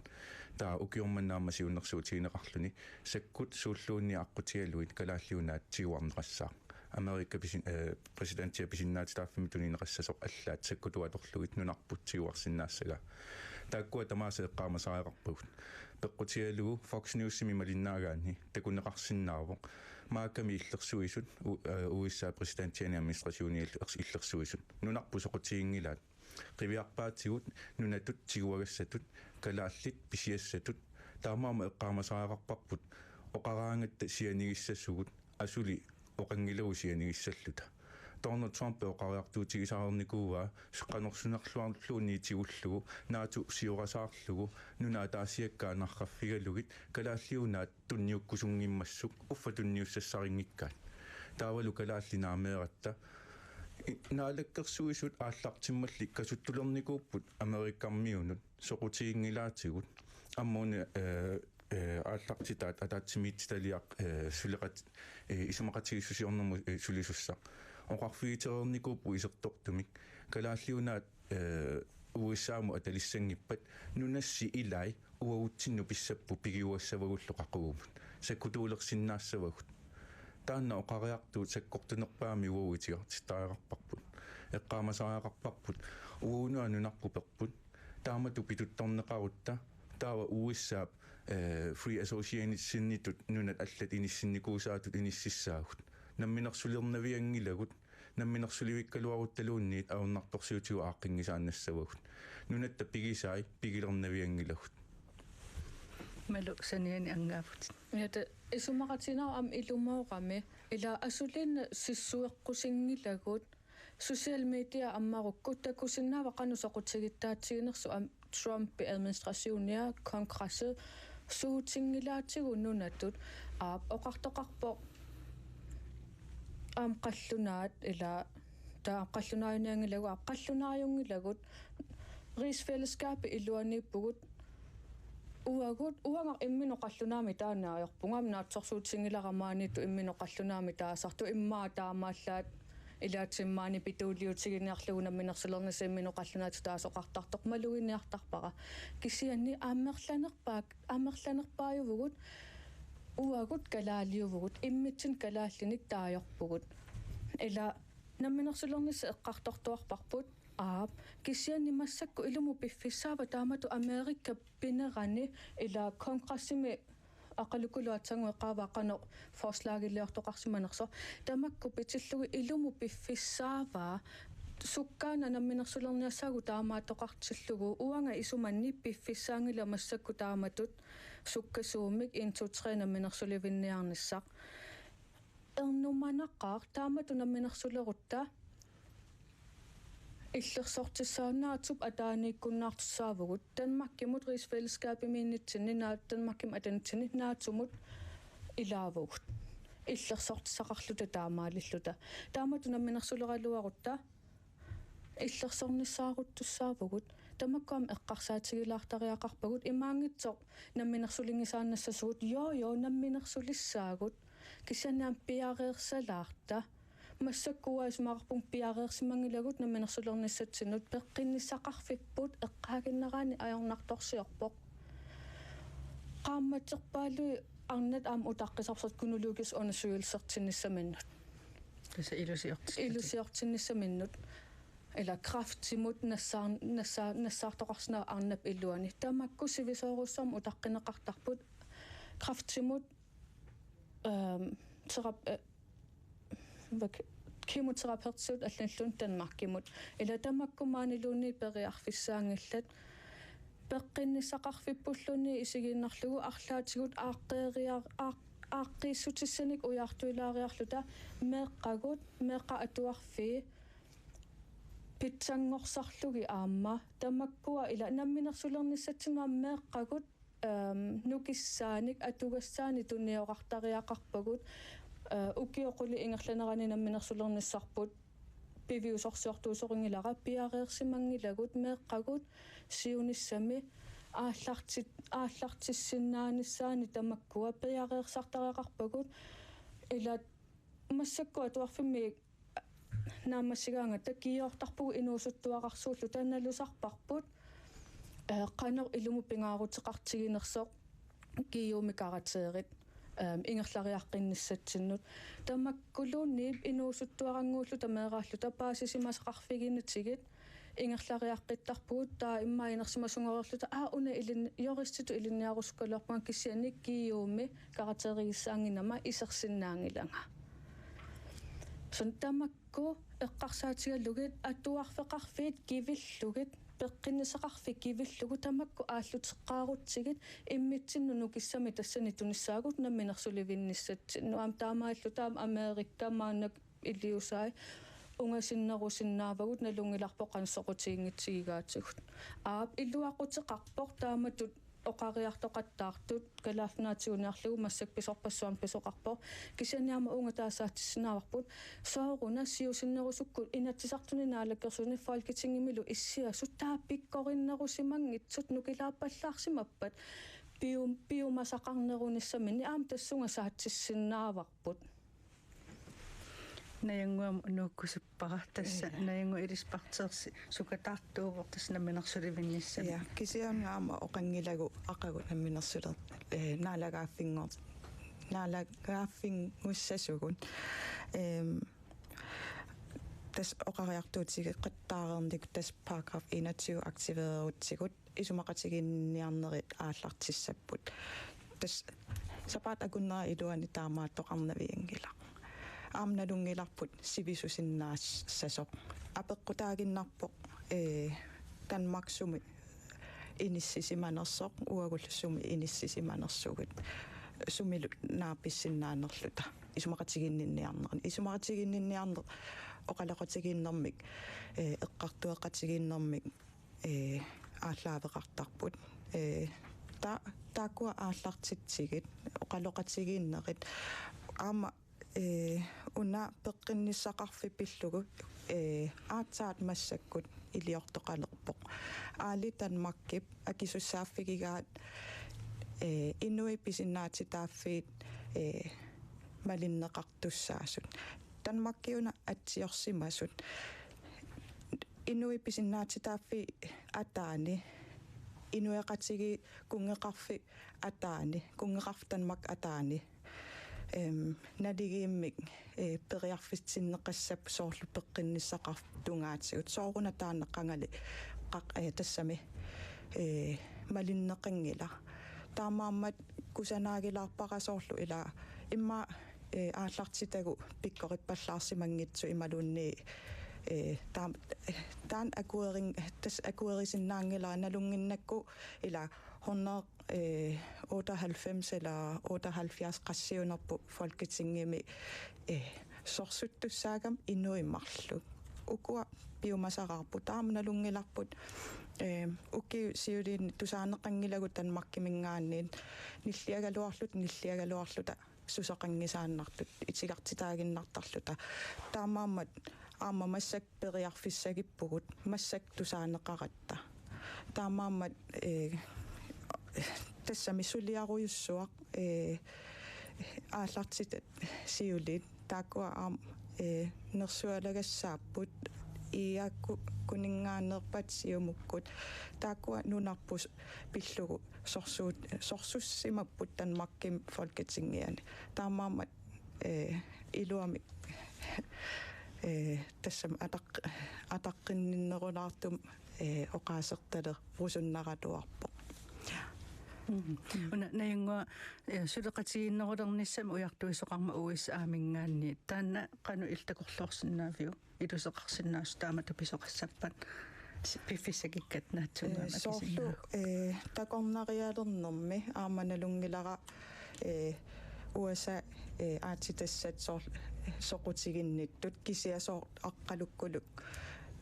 Taava ukioq manna aamma siunnersuutigineqarluni sakkut suulluunniit aqqutigalugit Kalaallit Nunaat tiguarneqassaaq. Amerika pisin-, eh, præsidentia pisinnaatitaaffimmi tunineqassasoq allaat sakkut atorlugit nunarput tiguarsinnaassagaa. Taakkua tamaasa eqqaamasariaqarpagut. Peqqutigalugu Fox Newsimi malinnaagaanni takuneqarsinnaavoq. Maakkami illersuisut, u-, eh, U S A præsidentiani administrationi illers-, illersuisut. Nunarput soqutiginngilaat. Qiviarpaatigut, nunatut tiguagassatut, kalaallit pisiassatut, taamaammat eqqaamasariaqarparput, oqaraangatta sianigissasugut, asuli oqanngilagut sianigissalluta. Donald Trump oqariartuutigisarnikuuaa, qanorsunerluarluunniit tigullugu, NATO siorasaarlugu, nuna ataasiakkaat narraffigalugit, Kalaallit Nunaat tunniukkusunngimmassuk, uffa tunniussassarinngikkaat. Taavalu kalaallit naameeratta, i-, naalakkersuisut aallartimmalli kasuttulernikuupput Amerikamiunut, soqutiginngilaatigut. Aamma una, eh, eh, aallartitaat ataatsimiititaliaq, eh, suleqat-, eh, isumaqatigiissusiornermut, eh, sulisussaq. Oqarfigitereernikuupput isertortumik. Kalaallit Nunaat, eh, U S A-mut atalissanngippat nunassi ilai uagutsinnut pissapput pigiuassavagullu qaqugumut. Sakkutuulersinnaassavagut. Taanna oqariartuut sakkortunerpaamik uagut itigartittariaqarparput. Eqqaamasariaqarparput. Uagut nunarput perput. Taamatut pituttorneqarutta. Taava U S A, eh, Free Association-itut nunat allat inissinnikuusaatut inississaagut. Namminersulernavianngilagut. Namminersulivikkaluaruttaluunniit ajornartorsiutigut aaqqingisaannassavagut. Nunatta pigisai pigilernavianngilagut. Malu saniani anngaavutit. Ilaa, isumaqatigiinneq aamma ilumoorami. Ilaa asuliinnaq sissueqqusinngilagut. Social media ammarukku takusinnaavara qanoq soqutigittaatiginersoq aamma Trumpi administrationia kongressi suutinngilaatigut nunatut. Aap, oqartoqarpoq aamma qallunaat ilaa, taava qallunaajunnianngilagut, aap, qallunaajunngilakku rigsfællesskabip iluaniippugut. Uagut, uanga imminut qallunaamik taanna ajorpunga, aamma naatsorsuutinngilara maaniittoq imminut qallunaamik taasartoq, immaqa taamaallaat ilaatigut maani pituuliutiginiarlugu namminersulernissaq imminut qallunaatut taasoqartartoq maluginiartarpara. Kisianni amerlanerpaaq, amerlanerpaajuvugut, uagut kalaaliuvugut, immitsinnut kalaallinik taajorpugut. Ilaa namminersulernissaq eqqartortuarparput, aap, kisianni massakkut ilumut piffissaava taamatut Amerikap pinerani ilaa kongressimi aqalukkuluk aatsaannguaq eqqaavaa qanoq forslagiliortoqarsimanersoq. Tamakku pitillugit ilumut piffissaavaa sukkaana namminersulerniassaagut taamaattoqartillugu, uanga isumanni piffissaanngilaq massakkut taamatut sukkasuumik en to tre namminersulivinniarnissaq. Ernumanaqaaq taamatut namminersulerutta illersortissaaq, NATOp ataaniikkunnaartussaavugut, Danmarkimut rigsfællesskabimiinnitsinni, na-, Danmarkimut atanitsinni NATOmut ilaavugut. Illersortissaqarluta taamaalilluta. Taamatut namminersuleraluarutta illersornissaaruttussaavugut. Tamakku aamma eqqarsaatigilaartariaqarpagut, imaanngitsoq namminersulinngisaannassasugut, joo, joo, namminersulissaagut. Kisianni aamma piareersalaarta. Massakkut isumaqarpunga piareersimanngilagut namminersulernissatsinnut, peqqinnissaqarfipput eqqaaginnaraanni ajornartorsiorpoq. Qaammaterpaalui arnat aamma utaqqisarput kronologisk undersøgelse-rtinnissaminnut. Tassa ilusiortis-. Ilusiortinnissaminnut. Ilaa kræftimut nassaar-, nassaar-, nassaartoqarsinnaavoq arnap iluani. Tamakku sivisoorujussuarmik utaqqineqartarput. Kræftimut, øhm, terap-, øh, hvad k-, kemoterapeutikkut allanilluunniit Danmarkimut. Ilaa tamakku maaniluunniit periarfissaanngillat. Peqqinnissaqarfippulluunniit isigiinnarlugu arlaatigut aaqqeeriar-, aaq-, aaqqiissutissanik ujartuilaariarluta meeqqagut, meeqqat atuarfii pitsanngorsarlugit aamma. Tamakkua ilaa namminersulernissatsinnut aamma meeqqagut, øhm, nukissaanik, atugassaanik tuniorartariaqarpagut, øh, ukiut qulit ingerlaneranni namminersulernissarput piviusorsiortuusorinngilara, piareersimanngilagut meeqqagut siunissami aallartit-, aallartissinnaanissaannik tamakkua piareersartariaqarpagut, ilaa massakkut atuarfimmi naammassigaangatta kiiortarpugut inuusuttuararsuulluta nalusarparput, eh, qanoq ilumut pingaaruteqartiginersoq G U-mi karakterit, ehm, ingerlariaqqinnissatsinnut. Tamakkuluunniit inuusuttuarannguulluta meeraalluta paasisimasaqarfiginatigit ingerlariaqqittarpugut, taava immaqa inersimasunngorluta, aa, una ilin-, juristitut ilinniarusukkaluarpunga, kisianni G U-mi karakterigissaannginnama isersinnaanngilanga. Soorlu tamakku eqqarsaatigalugit atuarfeqarfiit kivillugit, peqqinnissaqarfik kivillugu, tamakku aalluteqqaarutsigit, immitsinnut nukissamik tassani tunissaagut namminersulivinnissatsinnut. Aamma taamaalluta aamma Amerika maanna iliusai ungasinnerusinnaavagut, nalunngilarput qanoq soqutiginngitsigigaatigut. Aap, iluaquteqarpoq taamatut oqariartoqattaartut, kalaallit nunaat tiguniarlugu massakkut pisorpassuarnik pisoqarpoq. Kisianni aamma uunga taasaassinnaavarput, sooruna siusinnerusukkut Inatsisartuni, Naalakkersuisuni, Folketingimilu issiasut taava pikkorinnerusimanngitsut nukilaappallaarsimappat pium-, piumasaqarnerunissaminnik, aamma tassunga saattissinnaavarput. Najannguamut nuukkusuppara tassa. Ja. Najannguaq ilissi partersi sukataartuuvoq tassa namminersulivinnissamik. Ja, kisianni aamma oqanngilagut aqagu namminersuler-, eh, naalagaaffinngor-, naalagaaffinngussasugut. Ehm, tassa oqariartuutigeqattaareernikkut tassa paragraf enogtyve aktiveerutsigu isumaqatiginninniarnerit aallartissapput. Tassa sapaatip akunnera iluani taamaattoqarnavianngilaq. Aamma nalunngilarput sivisusinnaassasoq. Apeqqutaaginnarpoq, ee, Danmark sumi inissisimanersoq, uagullu sumi inissisimanersugut. Sumilu naapissinnaanerluta isumaqatiginninniarneq. Isumaqatiginninniarneq oqaloqatigiinnermik, ee, eqqartueqatigiinnermik, ee, aallaaveqartarput. Ee, ta-, taakkua aallartitsigit, oqaloqatigiinnerit. Aamma, ee, una peqqinnissaqarfik pillugu, ee, aatsaat massakkut iliortoqalerpoq. Aali Danmarkip akisussaaffigigaat, ee, inuit pisinnaatitaaffiit, ee, malinneqartussaasut. Danmarkiuna atsiorsimasut. Inuit pisinnaatitaaffiit ataani, inuiaqatigiit kunngeqarfik ataani, kunngeqarfik Danmark ataani, ehm, naligiimmik, eh, periarfissinneqassapput soorlu peqqinnissaqarfik tungaatigut. Sooruna taanna qangali qaq-, eh, tassami, eh, malinneqanngilaq. Taamaammat kusanaagilaarpara soorlu ila immaqa, eh, aallartitagut pikkorippallaarsimanngitsut imaluunniit, eh, taam-, eh, taanna akuerin-, tassa akuerisinnaanngilara nalunnginnakku ila hundrede, eh, otteoghalvfems eller otteoghalvfjerds qassiunerput Folketingimi, eh, sorsuttussaagami inuit marluk. Ukua piumasaraarput, taama nalunngilarput, eh, ukiut siuliini tusaaneqanngilagut Danmarkiminngaanniit nilliagaluarluta, nilliagaluarluta susoqanngisaannartut, itigartitaaginnartarluta. Taamaammat aamma massakkut periarfissagippugut, massakkut tusaaneqaratta. Taamaammat, eh, tassami suliarujussuaq, eh, aallartitat siuliit, taakkua aamma, eh, nersualagassaapput, I A K-, kuninngaanneerpat Siumukkut, taakkua nunarput pillugu sorsuut-, sorsussimapput Danmarkimi Folketingiani. Taamaammat, eh, iluamik, eh, tassami ataq-, ataqqinninnerunaartumik, eh, oqaasertalerusunnaraluarpoq. Mm. Una Najannguaq, eh, suleqatigiinnerulernissami ujartuisoqarmat U S A-minngaanniit. Taanna qanoq illit takorloorsinnaaviuk? Iluseqarsinnaasoq taamatut pisoqassappat piffissakikkatta naatsunnguamik. Eh, soorlu, akisinnaavat. Eh, takornarialernermi aamma nalunngilara, eh, U S A, eh, aatsitassat soor-, soqutiginnittut kisianni soorlu Aqqalukkuluk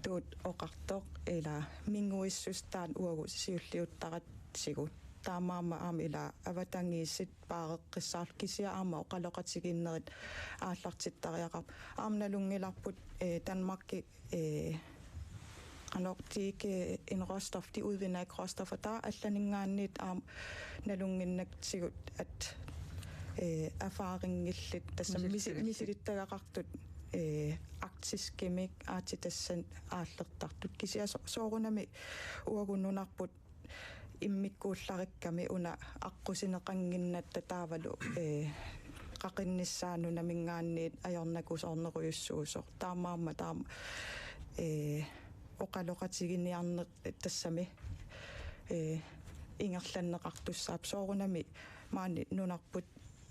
Tuut oqartoq ila minguissuseq taanna uagut siulliuttaratsigu. Taamaammat aamma ila avatangiisit paareqqissaarlugit kisianni aamma oqaloqatigiinnerit aallartittariaqarput. Aamma nalunngilarput, eh, Danmarki, eh, qanoq, de er ikke en råstof, de udvinder ikke råstoffer. Taava allaninngaanniit aamma nalunnginnakku, at eh, erfaringillit, tassa misi-, misilittagaqartut, eh, arktiskimik aatsitassat aallertartut. Kisianni so-, soorunami uagut nunarput immikkuullarikkami una aqqusineqannginnatta taavalu, eh, qaqinnissaa nunaminngaanniit ajornakusoornerujussuusoq. Taamaammat taama, eh, oqaloqatiginiarneq tassami, eh, ingerlanneqartussaapput. Soorunami maani nunarput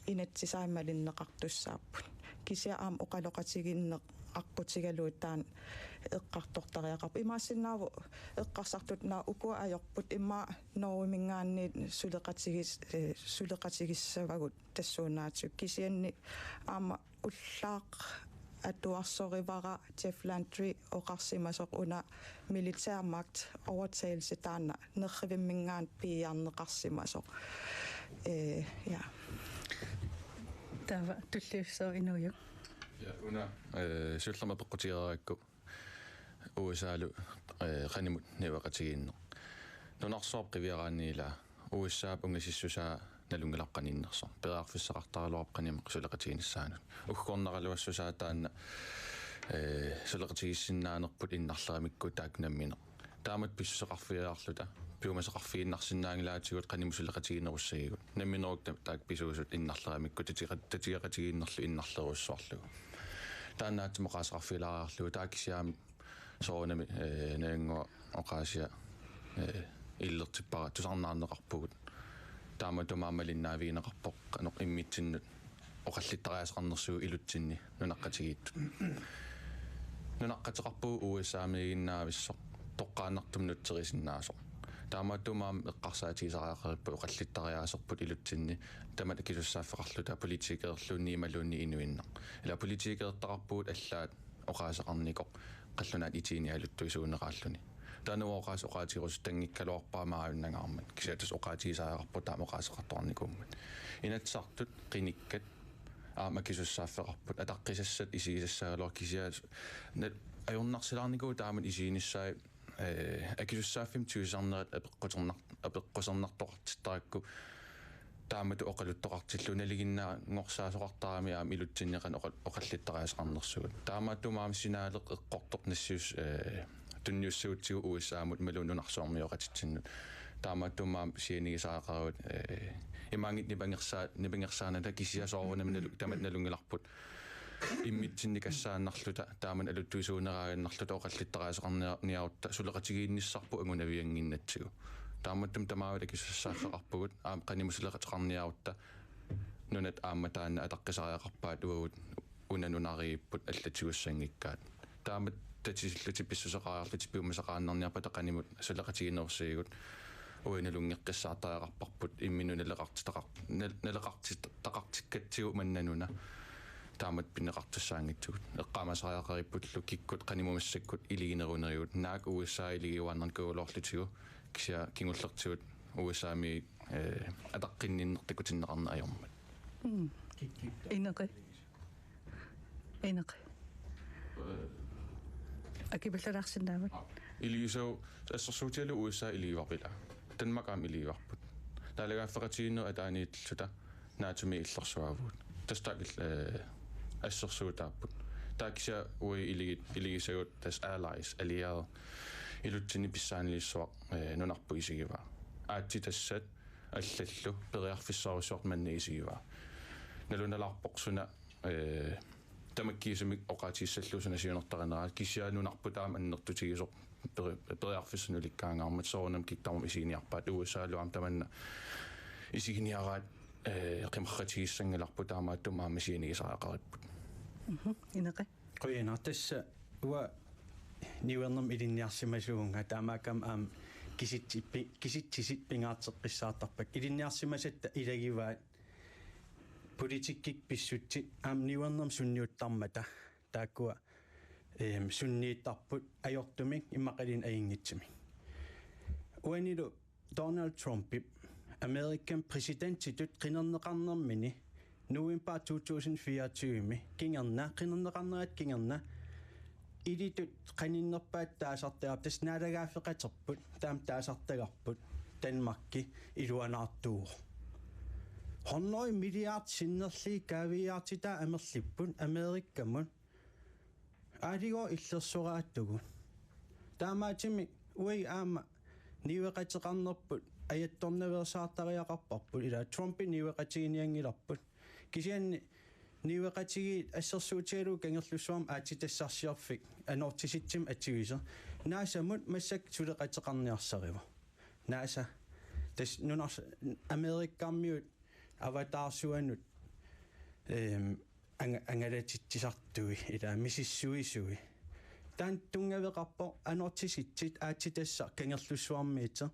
inatsisai malinneqartussaapput. Kisianni aamma oqaloqatigiinneq aqqutigalugu taanna eqqartortariaqarpoq. Imaassinnaavoq eqqarsartut, naak ukua ajorput, immaqa Norgeminngaanniit suleqatigis-, eh, suleqatigissavagut tassuunaatigut. Kisianni aamma ullaaq atuarsorivara Jeff Landry oqarsimasoq una militærmagtovertagelse taanna nerrivimminngaanniit piiarneqarsimasoq. Eh, ja. Taava tulliussooq Inuujuk. Ja, una, eh, siullermik apeqqutigereerakku U S A-lu, eh, qanimut niueqatigiinneq. Nunarsuarmi qiviaraanni ila U S A-p ungasissusaa nalunngilarput qaninnersoq. Periarfissaqartaraluarpoq qanimut suleqatiginissaanut. Uggornaraluassusaa taanna, eh, suleqatigiissinnaanerput innarleramikkut taakku nammineq. Taamatut pissuseqarfigaarluta, piumasaqarfigiinnarsinnaanngilaatigut qanimut suleqatiginerussagigut. Namminerup ta-, taakku pisuusut innarleramikkut tatiga-, tatigeqatigiinnerlu innarlerujussuarlugu. Taanna aatsaat oqaaseqarfigilaariarlugu, taava kisianni soorunami, eh, Najannguaq oqaasia, eh, illertippara tusarnaarneqarpugut. Taamatut aamma malinnaavigineqarpoq qanoq immitsinnut oqallittariaaseqarnersugut ilutsinni nunaqqatigiittut. Nunaqqateqarpugut U S A-miiginnaavissoq toqqaannartumik nutserisinnaassoq. Taamaattumik aamma eqqarsaatigisariaqaripput oqallittariaaserput ilutsinni tamatta akisussaaffeqarluta politikerilluunniit imaluunniit inuinnaq. Ila politikerertaqarpugut allaat oqaaseqarnikoq qallunaat itiinik aluttuisuuneraalluni. Taanna oqaas-, oqaatigerusuttanngikkaluarpara maajunnaarmat. Kisianni tassa oqaatigisariaqarpugut taama oqaaseqartoqarnikuummat. Inatsisartut qinikkat aamma akisussaaffeqarput. Ataqqisassat isigisassagaluarput kisianni na-, ajornarsilaarnikuuvoq taamatut isiginissaat, eh, akisussaaffimmik tigusisarnerat apeqqusernar-, apeqqusernartoqartittarakku taamatut oqaluttoqartillugu nalinginnaanngorsaassuseqartarami aamma ilutsinni qanoq oqa-, oqallittariaaseqarnersugut. Taamaattumik aamma signaaleq eqqortoq nassius-, eh, tunniussagutsigu U S A-mut imaluunniit nunarsuarmioqatitsinnut. Taamaattumik aamma sianigisariaqaruit, eh, imaanngitsoq nipangersaa-, nipangersaanata kisianni soorunami nalu-, tamatta nalunngilarput immitsinnut kassaannarluta, taamani aluttuisuuneraagannarluta oqallittariaaseqarniarutta suleqatigiinnissarput angunaviannginnatsigu. Taamatut tamaavali akisussaaffeqarpugut, aamma qanimut suleqateqarniarutta nunat aamma taanna ataqqisariaqarpaat uagut una nunariipput allatut tigussanngikkaat. Taamatut tatisillutik pissuseqariarlutik piumasaqaannarniarpata qanimut suleqatiginerussagigut uagut nalunngeqqissaartariaqarparput imminnut naleqartitaqar-, nal-, naleqartitaqartikkatsigu manna nuna taamatut pineqartussaanngitsugut. Eqqaamasariaqarippullu kikkut qanimut massakkut iliginerunerigut, naak U S A iligiuaannarnikuugaluarlutigu kisianni kingullertigut U S A-mi, eh, ataqqinninneq takutinneqarneq ajormat. Mm. Ineqi. Ineqi. Akipallalaarsinnaavat. Iligisau-, assersuutigalugu U S A iligivarput ila. Danmark aamma iligivarput. Naalagaaffeqatigiinnerit ataaniitilluta NATO-mi illersuaavugut. Tassa taakku il-, eh, assersuutaapput. Taava kisianni uagut iligi-, iligisagut tassa allies, allierede. Ilutsinni pissaanilissuaq, eh, nunarput isigivaa. Aatsitassat allallu periarfissorujussuartut manna isigivaa. Nalunalaarpoq suna, eh, tamakkiisumik oqaatigissallugu suna siunertarineraat, kisianni nunarput taama annertutigisoq peri-, periarfissanik ulikkaangaarmat soorunami kikkut tamarmik isiginiarpaat, U S A-lu aamma tamanna isiginiaraat, eh, qimarratigissanngilarput, taamaattumik aamma sianigisariaqaripput. Mhm, ineqi. Qujanaq, tassa uanga niuernermik ilinniarsimasuuvunga, taamaakkami aamma kisitsippi-, kisitsisit pingaarteqqissaartarpakka. Ilinniarsimasatta ilagivaat politikkikkut pissutsit aamma niuernermik sunniuttarmata. Taakkua, ehm, sunniittarput ajortumik immaqaluunniit ajunngitsumik. Uanilu Donald Trumpip Amerikan præsidentitut qinerneqarnermini november to tusind fireogtyve-mi kingorna, qinerneqarnerata kingorna, ilitut qaninnerpaatut taasartagarput, tassa naalagaaffeqaterput, taama taasartagarput, Danmarki iluanaartuuvoq. hundrede milliard sinnerlugit kaaviiaartitaa amerlipput Amerikamut. Aaligooq illersoraattugut. Taamaattumik uagut aamma niueqateqarnerput ajattornaveersaartariaqarparput, ila Trumpi niueqatiginianngilarput. Kisianni niueqatigiit assersuutigalugu Kangerlussuarmi aatsitassarsiorfik anortisitsimi atuisoq. NASA-mut massakkut suleqateqarniarsarivoq. NASA, tassa nunars-, Amerikamiut avataarsuanut, ehm, anga-, angalatitsisartui, ila misissuisui. Taanna tunngaveqarpoq anortisitsit aatsitassaq Kangerlussuarmiittoq,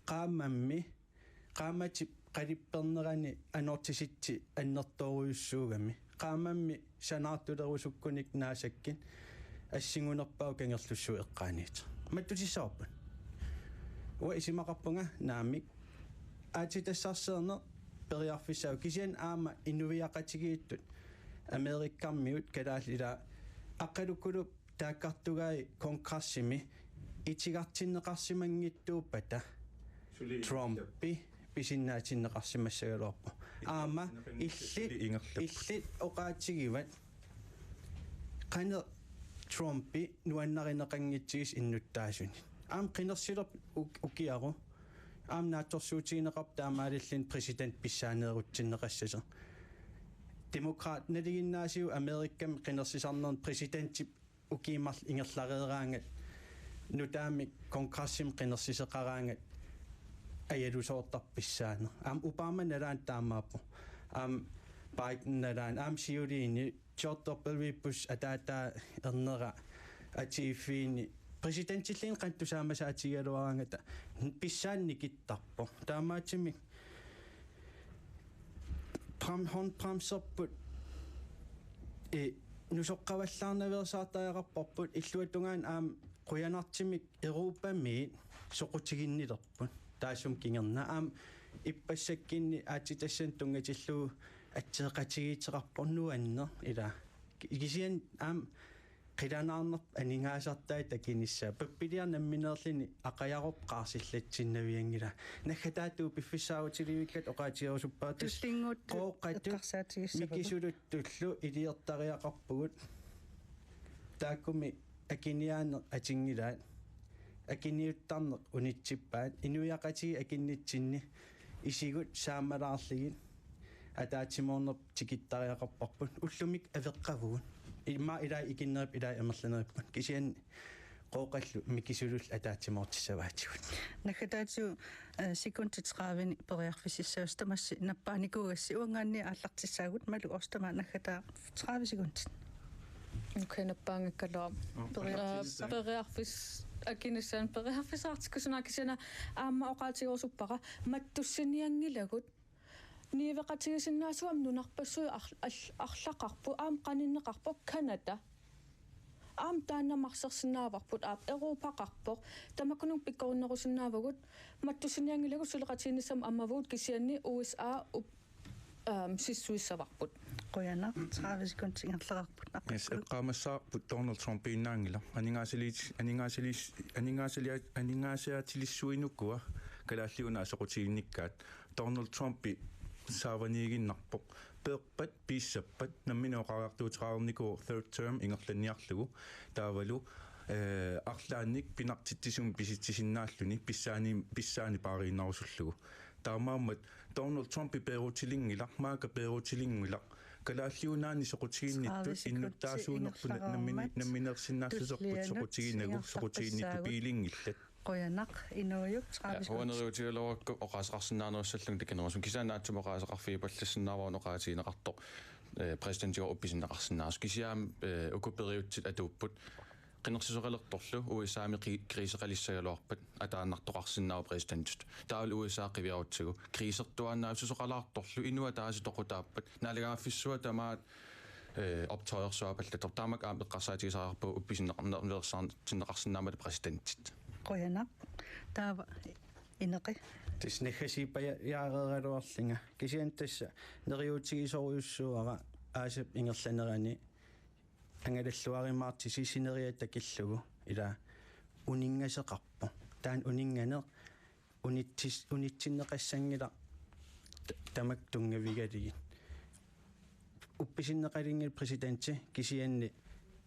qaammammi, qaammatip qalippernerani anortisitsit annertoorujussuugami. Qaammammi sanaartulerusukkunik NASA-kkut assingunerpaavoq Kangerlussuup eqqaaniittoq. Mattutissavarput. Uanga isumaqarpunga naamik aatsitassarsiorneq periarfissaavoq, kisianni aamma inuiaqatigiittut Amerikamiut kalaallit, ila Aqqalukkuluup taakkartugai kongressimi itigartinneqarsimanngitsuuppata Suli Trumpi pisinnaatinneqarsimassagaluarpoq. Aamma ingerlapput. Illit, suli ingerlapput. Illit oqaatigivat qanoq Trumpi nuannarineqanngitsigisi innuttaasunit. Aamma qinersilerpoq uk-, ukiaru. Aamma naatsorsuutigineqarpoq taamaalilluni præsident pissaaneerutsinneqassasoq. Demokraatit nalinginnaasivut Amerikami qinersisarnermi præsidentip ukiut marluk ingerlareeraangat nutaamik kongressimi qinersisoqaraangat ajalusoortarpoq pissaaneq. Aamma Obama nalaani taamaappoq. Aamma Biden nalaani, aamma siuliini George W. Bush ataataa ernera atiiffiini præsidentilluunniit qanoq tusaamasaatigigaluaraangata pissaaneq nikittarpoq. Taamaattumik pram-, håndbremserput, eh, nusoqqavallaarnaveersaartariaqarparput, illuatungaani aamma qujanartumik Europamiit soqutiginnilerput. Taassuma kingorna aamma ippassakkunni aatsitassanut tunngatillugu atseeqatigiissuteqarpoq nuanneq, ila. Ki-, kisianni aamma qilanaarnerput aningaasartai takunissaat. Pappiliaq nammineerluni aqajarup qaarsillatsinnavianngilaa. Naggataatigut piffissaarutilivigakku oqaatigerusuppara tassa. Tullinnguuttut Qooqatut eqqarsaatigissavarput. Mikisuluttullu iliortariaqarpugut. Taakkumi akiniaaneq atunngilaat. Akiniuttarneq unitsippaat. Inuiaqatigiit akunnitsinni isigut saammalaarlugit ataatsimoorneq tikittariaqarparput. Ullumikkut aveqqavugut. Immaqa ilai ikinnerip ilai amerlaneripput. Kisianni Qooqallu mikisulullu ataatsimoortissavaatigut. Naggataatigut, eh, sekundit tredive-nik periarfississagussi, tamassi nappaanikuugassi, uanngaanniit aallartissaagut, Malu Oostama, Naggataa, tredive sekundit. Okay, nappaanngikkaluarama. Nå, periar-, aallartissaagut. Periarfis-, akinissaanut periarfissaqartikkusunga, kisianni aamma oqaatigerusuppara mattussinianngilagut. Niueqatigisinnaasut aamma nunarpassuit ar-, al-, arlaqarput, aamma qaninneqarpoq Canada. Aamma taanna marsersinnaavarput, aap, Europaqarpoq. Tamakkununnga pikkorinnerusinnaavagut, mattussinianngilagut suleqatigiinnissamut ammavugut, kisianni U S A up-, aam, sissuissavarput. Qujanaq, tredive sekundit ingerlareerput. Yes, Aqqalukkulu. Eqqaamassavarput Donald Trumpiinnaanngilaq. Aningaasaliit-, aningaasaliis-, aningaasaliaat-, aningaasiaatilissuit ukua Kalaallit Nunaat soqutiginnikkaat. Donald Trumpi saavaniiginnarpoq. Peerpat, piissappat, nammineq oqariartuuteqarnikuuvoq third term ingerlanniarlugu. Taavalu, eh, arlaannik pinartitsisumik pisitsisinnaalluni pissaani-, pissaaneq paariinnarusullugu. Taamaammat Donald Trumpi peerutilinngilaq, Maaka peerutilinngilaq, Kalaallit Nunaanni soqutiginnittut, tredive sekundit innuttaasuunerput nammin-, ingerlareermat. Nammineersinnaassuserput tullianut soqutiginagu, soqutiginnittut ingerlaqqissaagut. Piilinngillat. Qujanaq, Inuujup, ja, tredive sekundit. Uaneriutigaluarakku oqaaseqarsinnaanerussallunga takunerusoq. Kisianni naatsumik oqaaseqarfigipallassinnaavoq oqaatigineqartoq, eh, præsidentiuvoq uppisinneqarsinnaasoq. Kisianni, eh, uku periutsit atuupput. Qinersisoqalertorlu U S A-mi qi-, kriiseqalissagaluarpat ataannartoqarsinnaavoq præsidentitut. Taavalu U S A qiviarutsigu. Kriisertuaannaassuseqalaartorlu inuit ataaseq toqutaappat. Naalagaaffissuat tamaat, eh, optoersuaapallattoq. Taamak aamma eqqarsaatigisariaqarpugut uppisinneqarne-, -nersaartinneqarsinnaammata præsidentit. Qujanaq. Taava Ineqi. Tassa naggasiipajaareeraluarlunga. Kisianni tassa neriuutigisorujussuuara aasap ingerlanerani angalalluarumaartusi sineriak takillugu, ila uninngasoqarpoq. Taanna uninnganeq unitsis-, unitsinneqassanngilaq t-, tamakku tunngavigalugit. Uppisinneqalinngilaq præsidenti kisianni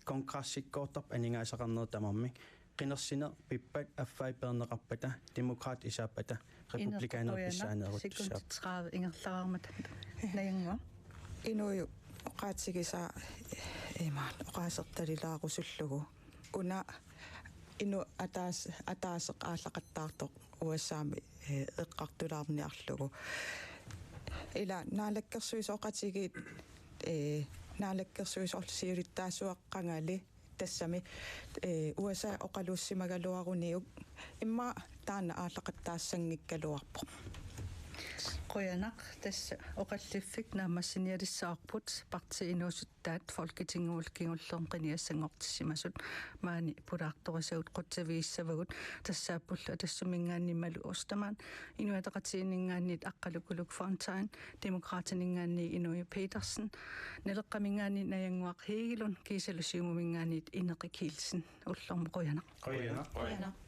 kongressikkoortarpoq aningaasaqarnerup tamarmik. Qinersineq pippat affai peerneqarpata, Demokraatit isaappata, Republikanerit pissaaneeruttussaappat. Sekundit tredive ingerlareermata. Najannguaq. Inuit oqaatigisaa imaat oqaasertalilaarusullugu. Una inuk ataas-, ataaseq aallaqattaartoq U S A-mi, eh, eqqartulaarniarlugu. Ila naalakkersuisooqatigiit, eh, naalakkersuisoorlu siulittaasuat qangali tassami, eh, U S A oqaluussimagaluaruniuk immaqa taanna aallaqattaassanngikkaluarpoq. Qujanaq, tassa oqalliffik naammassinialissavarput, partiit inuusuttaat Folketingimut kingullermik qinigassanngortissimasut maani pulaartorisagut qutsavigissavagut, tassaappullu Atassumminngaanniit Malou Ostermann, Inuit Ataqatigiinninngaanniit Aqqaluk Uluk Fontain, Demokraatininngaanniit Inui Petersen, Naleqqaminngaanniit Najannguaq Hegelund, kiisalu Siumuminngaanniit Ineqi Kielsen. Ullormut qujanaq. Qujanaq. Qujanaq.